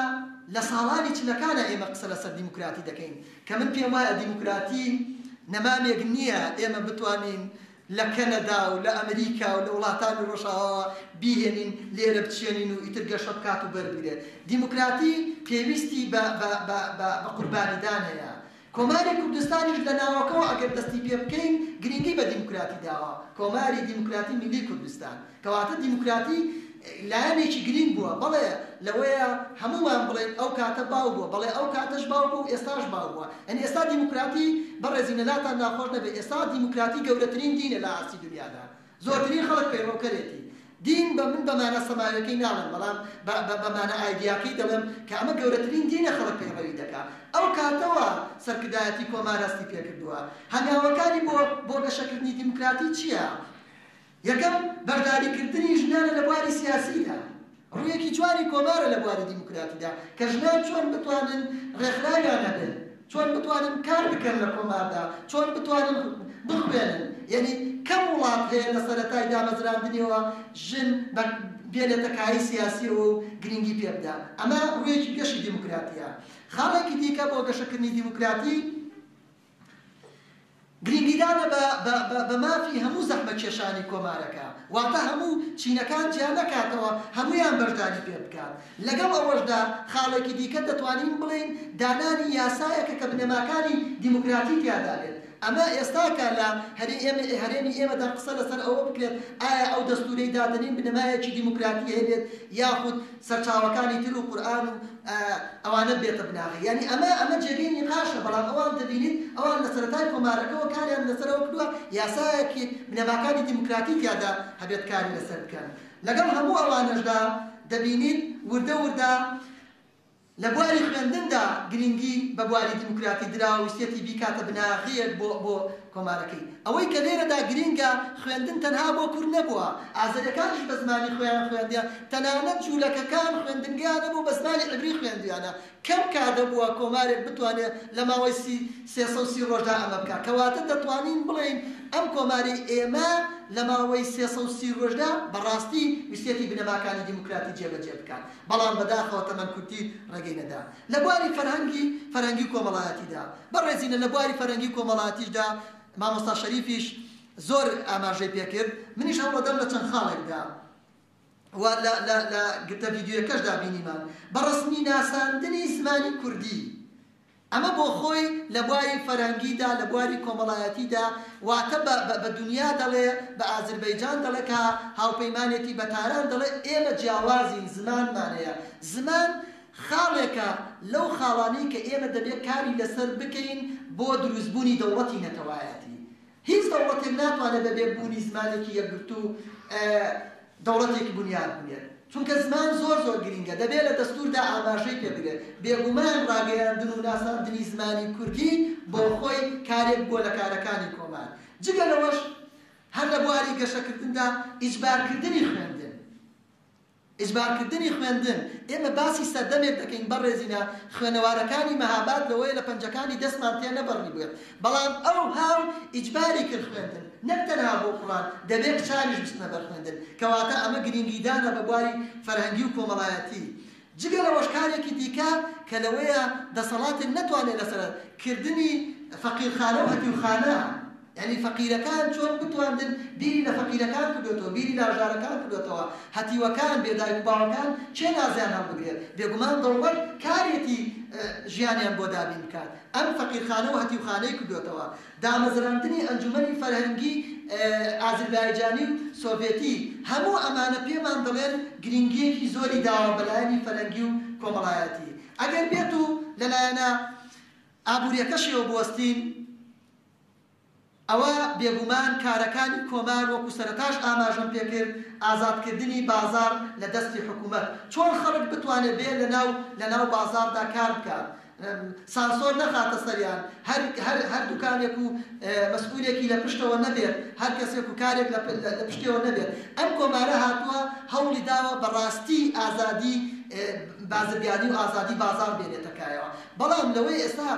لە ساڵانی چلەکانە ئێمە قسە لەسەر دیموکراتی دەکەین کە من پێم وایە دیموکراتی نەمامێک نییە ئێمە بتوانین لە کەنەدا و لە ئەمریکا و لە وڵاتانی ڕۆژاواوە بیهێنین لێرە بچێنین و ئیتر گەشە بکات و بەربگرێت. دیموکراتی پێویستی بە بە بە بە بە قوربانیدان هەیە. کۆماری کوردستانیش لە ناوەکەوە ئەگەر دەستی پێ بکەین گرینگی بە دیموکراتی داوە، کۆماری دیموکراتی میللی کوردستان. کەواتە دیموکراتی لایەنێکی گرینگ بووە. بەڵێ لەوەیە هەموومان بڵێین ئەو کاتە باو بووە، بەڵێ ئەو کاتەش باو بووە و ئێستاش باو بووە. یانی ئێستا دیموکراتی بەڕێزینە لاتان ناخۆش نەبێ ئێستا دیموکراتی گەورەترین دینە لە ئاستی دونیادا. زۆرترین خەڵک پەیڕەوکەرێتی. دین بە من بە مانا سەماویەکەی ناڵێم بەڵام بە بە بە مانا ئایدیاکەی دەڵێم کە ئەمە گەورەترین دینە خەڵک پەیڕەوی دەکا. ئەو کاتەوە سەرکردایەتی کۆمار هەستی پێکردووە. هەنگاوەکانی بۆ بۆ گەشەکردنی دیموکراتی چییە؟ یەکەم، بەشداریکردنی ژنانە لە بواری سیاسیدا. ڕوویەکی جوانی کۆمارە لە بواری دیموکراتیدا کە ژنان چۆن بتوانن ڕێکخراویان هەبێت، چۆن بتوانن کار بکەن لە کۆماردا، چۆن بتوانن بخوێنن. یەنی کەم وڵات هەیە لە سەرەتای دامەزراندنیەوە ژن بە بێنێتە کایەی سیاسیەوە و گرینگی پێ بدا. ئەمە ڕوویەکی گەشی دیموکراتیە. خاڵێکی دیکە بۆ گەشەکردنی دیموکراتی، گرینگیدانە بە بە مافی هەموو زەحمەتکێشانی کۆمارەکە، واتە هەموو چینەکان جیا نەکاتەوە، هەموویان بەشداری پێ بکات. لەگەڵ ئەوەشدا خاڵێکی دیکە دەتوانین بڵێین دانانی یاسایەکە کە بنەماکانی دیموکراتی تیادا بێت. ئەمە ئێستاکە لە هەرێمی ئێمەدا قسە لەسەر ئەوە بکرێت ئایا ئەو دەستوورەی دادەنین بنەمایەکی دیموکراتی هەبێت یاخود سەرچاوەکانی تر و قورئان و ئەوانە بێتە بناغەی. یانی ئەمە جێگەی نیقاشە، بەڵام ئەوان دەبینیت ئەوان لە سەرەتای کۆمارەکەوە کاریان لەسەرەوە کردووە یاسایەکی بنەماکانی دیموکراتی تیادا هەبێت کاری لەسەر بکەن. لەگەڵ هەموو ئەوانەشدا دەبینیت وردە وردە لە بواری خوێندندا گرنگی بە بواری دیموکراتی درا و ویستیەتی بیکاتە بناغەیەک بۆ بۆ کۆمارەکەی. ئەوەی کە لێرەدا گرنگە خوێندن تەنها بۆ کورد نەبووە، ئازەریەکانیش بە زمانی خۆیان خوێندیان، تەنانەت جوولەکەکان خوێندنگەیان هەبوو بە زمانی عیبری خوێندویانە. کەم کادە بووە کۆمارێک بتوانێت لە ماوەی 330 ڕۆژدا ئەمە بکات. کەواتە دەتوانین بڵێین ئەم کۆماری ئێمە لە ماوەی 330 ڕۆژدا بەڕاستی ویستیەتی بنەماکانی دیموکراتی جێبەجێ بکات، بەڵام بەداخەوە تەمەن کورتی ڕێگەی نەدا. لە بواری فەرهەنگی و کۆمەڵایەتیدا بەڕێزینە، لە بواری فەرهەنگی و کۆمەڵایەتیشدا مامۆستا شەریفیش زۆر ئاماژەی پێکرد، منیش هەوڵەدەم لە چەند خاڵێکدا و لە گرتە ڤیدیۆیەکەشدا بینیمان بە ڕەسمی ناساندنی زمانی کوردی. ئەمە بۆ خۆی لە بواری فەرهەنگیدا لە بواری کۆمەڵایەتیدا واتە بە دنیا دەڵێ، بە ئازربەیجان دەڵێ کە هاوپەیمانێتی بە تاران دەڵێ ئێمە جیاوازین، زمانمان هەیە. زمان خاڵێکە لەو خاڵانەی کە ئێمە دەبێت کاری لەسەر بکەین بۆ دروستبوونی دەوڵەتی نەتەوایەتی. هیچ دەوڵەتێک ناتوانێت بەبێ بوونی زمانێکی یەکگرتوو دەوڵەتێکی بنیات بنێت، چونکە زمان زۆر زۆر گرنگە، دەبێت لە دەستوردا ئاماژەی پێ بدرێت. بێگومان ڕاگەیاندن و ناساندنی زمانی کوردی بۆ خۆی کارێک بووە لە کارەکانی کۆمار. جگە لەوەش هەر لە بواری گەشەکردندا ئیجبارکردنی خوێندن، ئیجبارکردنی خوێندن، ئێمە باسی سەردەمێک دەکەین بەڕێزینە خوێنەوارەکانی مەهاباد لەوەیە لە پەنجەکانی دەستمان تێنەبڕی بوێت، بەڵام ئەو هاو ئیجباری کرد خوێندن نەک تەنها بۆ کوڕان، دەبێت کچانیش بچنە بەر خوێندن. کەواتە ئەمە گرنگیدانە بە بواری فەرهەنگی و کۆمەڵایەتی. جگە لەوەش کارێکی دیکە کە لەوەیە دەسەڵاتێک نەتوانێت لەسەر کردنی فەقیرخانە و هەتیوخانە، یعنی فەقیرەکان چۆن بتواندن بیری لە فەقیرەکان کردوێتەوە، بیری لە هەژارەکان کردوێتەوە، هەتیوەکان، بێدایک و باوەکان چێ نازیان هەڵبگرێت؟ بێگومان دەوڵەت کارێتی ژیانیان بۆ دابین بکات. ئەم فەقیرخانە و هەتیوخانەی کردوێتەوە. دامەزراندنی ئەنجومەنی فەرهەنگی ئازربایجانی و سۆڤێتی، هەموو ئەمانە پێمان دەڵێن گرنگیەکی زۆری داوە بەلایەنی فەرهەنگی و کۆمەڵایەتی. ئەگەر بێت و لەلایەنە ئابووریەکەشیەوە بوەستین، ئەوە بێگومان کارەکانی کۆمار وەکو سەرەتاش ئاماژەم پێکرد، ئازادکردنی بازار لە دەستی حکوومەت، چۆن خەڵک بتوانێت بێ لەناو بازاردا کار بکات، سانسۆر نەخاتە سەریان، هەر دوکانێک و مەسئولێکی لە پشتەوە نەبێت، هەر کەسێک و کارێک لە پشتەوە نەبێت. ئەم کۆمارە هاتووە هەوڵی داوە بەڕاستی ئازادی بازرگانی و ئازادی بازار بێنێتە کایەوە. بەڵام لەوەی ئێستا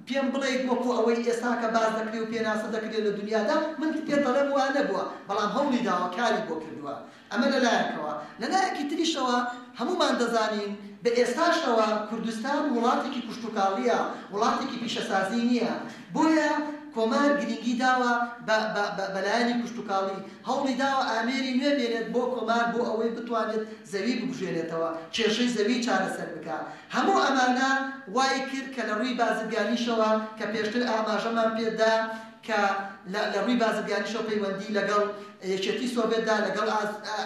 پێم بڵێیت وەکو ئەوەی ئێستا کە باز دەکرێت و پێناسە دەکرێت لە دنیادا، من پێ دەڵێم وا نەبووە، بەڵام هەوڵی داوە کاری بۆ کردووە. ئەمە لەلایەکەوە. لەلایەکی تریشەوە هەمومان دەزانین بە ئێستاشەوە کوردستان وڵاتێکی کشتوکاڵیە، وڵاتێکی پیشەسازی نییە، بۆیە کۆمار گرنگی داوە بەلایەنی کشتوکاڵی، هەوڵی داوە ئامێری نوێ بێنێت بۆ کۆمار بۆ ئەوەی بتوانێت زەوی ببژێنێتەوە، کێشەی زەوی چارەسەر بکە. هەموو ئەمانە وای کرد کە لە ڕووی بازرگانیشەوە کە پێشتر ئاماژەمان پێدا کە لە ڕووی بازرگانیشەوە پەیوەندی لەگەڵ یەکێتی سۆڤێتدا، لەگەڵ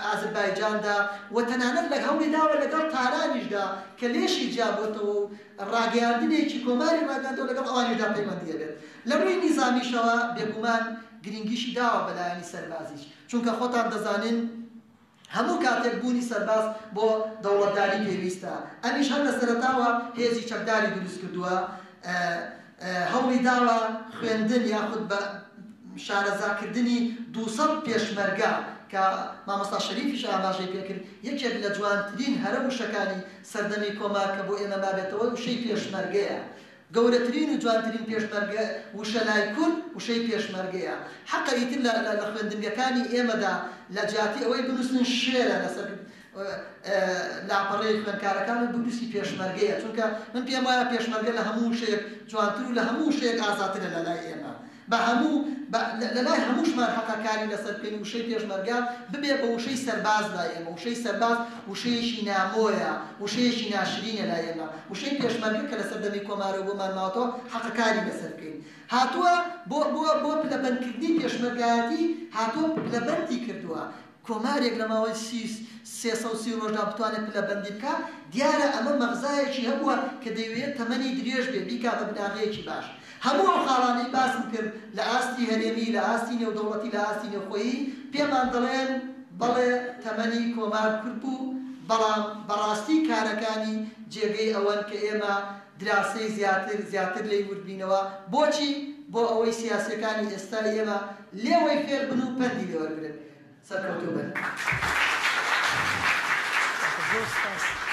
ئازربایجاندا و تەنانەت لە هەوڵی داوە لەگەڵ تارانیشدا کە لێشی جیابۆتەوە و ڕاگەیاندنێکی کۆماری ڕاگەاندەوە لەگەڵ ئەوانیشدا پەیوەندی هەبێت. لە ڕووی نیزامیشەوە بێگومان گرنگیشی داوە بەلایەنی سەربازیش، چونکە خۆتان دەزانین هەموو کاتێک بوونی سەرباز بۆ دەوڵەتداری پێویستە. ئەمیش هەر لە سەرەتاوە هێزی چەکداری دروست کردووە، هەوڵی داوە خوێندن یاخود بە شارەزاکردنی 200 پێشمەرگە کە مامۆستا شەریفیش ئاماژەی پێکرد، یەکێک لە جوانترین هەرە وشەکانی سەردەمی کۆمار کە بۆ ئێمە مابێتەوە وشەی پێشمەرگەیە. گەورەترین و جوانترین پێشمەرگە وشە لای کورد وشەی پێشمەرگەیە. حەقە ئیتر لە خوێندنگەکانی ئێمەدا لە جیاتی ئەوەی بنووسن شێرە لەسەر لاپەڕەی خوێندکارەکان و بنووسی پێشمەرگەیە، چونکە من پێم وایە پێشمەرگە لە هەموو وشەیەک جوانتر و لە هەموو وشەیەک ئازاترە لە لای ئێمە. بە هەموو بە لە لای هەمووشمان حەقە کاری لەسەر بکەین وشەی پێشمەرگە ببێ بە وشەی سەرباز لای ئێمە. وشەی سەرباز وشەیەکی نامۆیە، وشەیەکی ناشرینە لای ئێمە. وشەی پێشمەرگە کە لە سەردەمی کۆمارەوە بۆمان ماوەتەوە حەقە کاری لەسەر بکەین. هاتووە بۆ بۆ بۆ پلەبەندکردنی پێشمەرگایەتی هاتووە پلەبەندی کردووە. کۆمارێک لە ماوەی 330 ڕۆژدا بتوانێت پلەبەندی بکا، دیارە ئەمە مەغزایەکی هەبووە کە دەیوێت تەمەنی درێژ بێ، بیکا بە بناغەیەکی باش. هەموو ئەو خاڵانەی باسم کرد لە ئاستی هەرێمی، لە ئاستی نێودەوڵەتی، لە ئاستی نێوخۆیی پێمان دەڵێن بەڵێ تەمەنی کۆمار کورت بوو، بەڵام بەڕاستی کارەکانی جێگەی ئەوەن کە ئێمە دراسەی زیاتر زیاتر لێی وردبینەوە. بۆچی؟ بۆ ئەوەی سیاسیەکانی ئێستای ئێمە لێوەی فێر بن و پەندی لێوەرگرن. سەرکەوتوو بن. زۆر سپاس.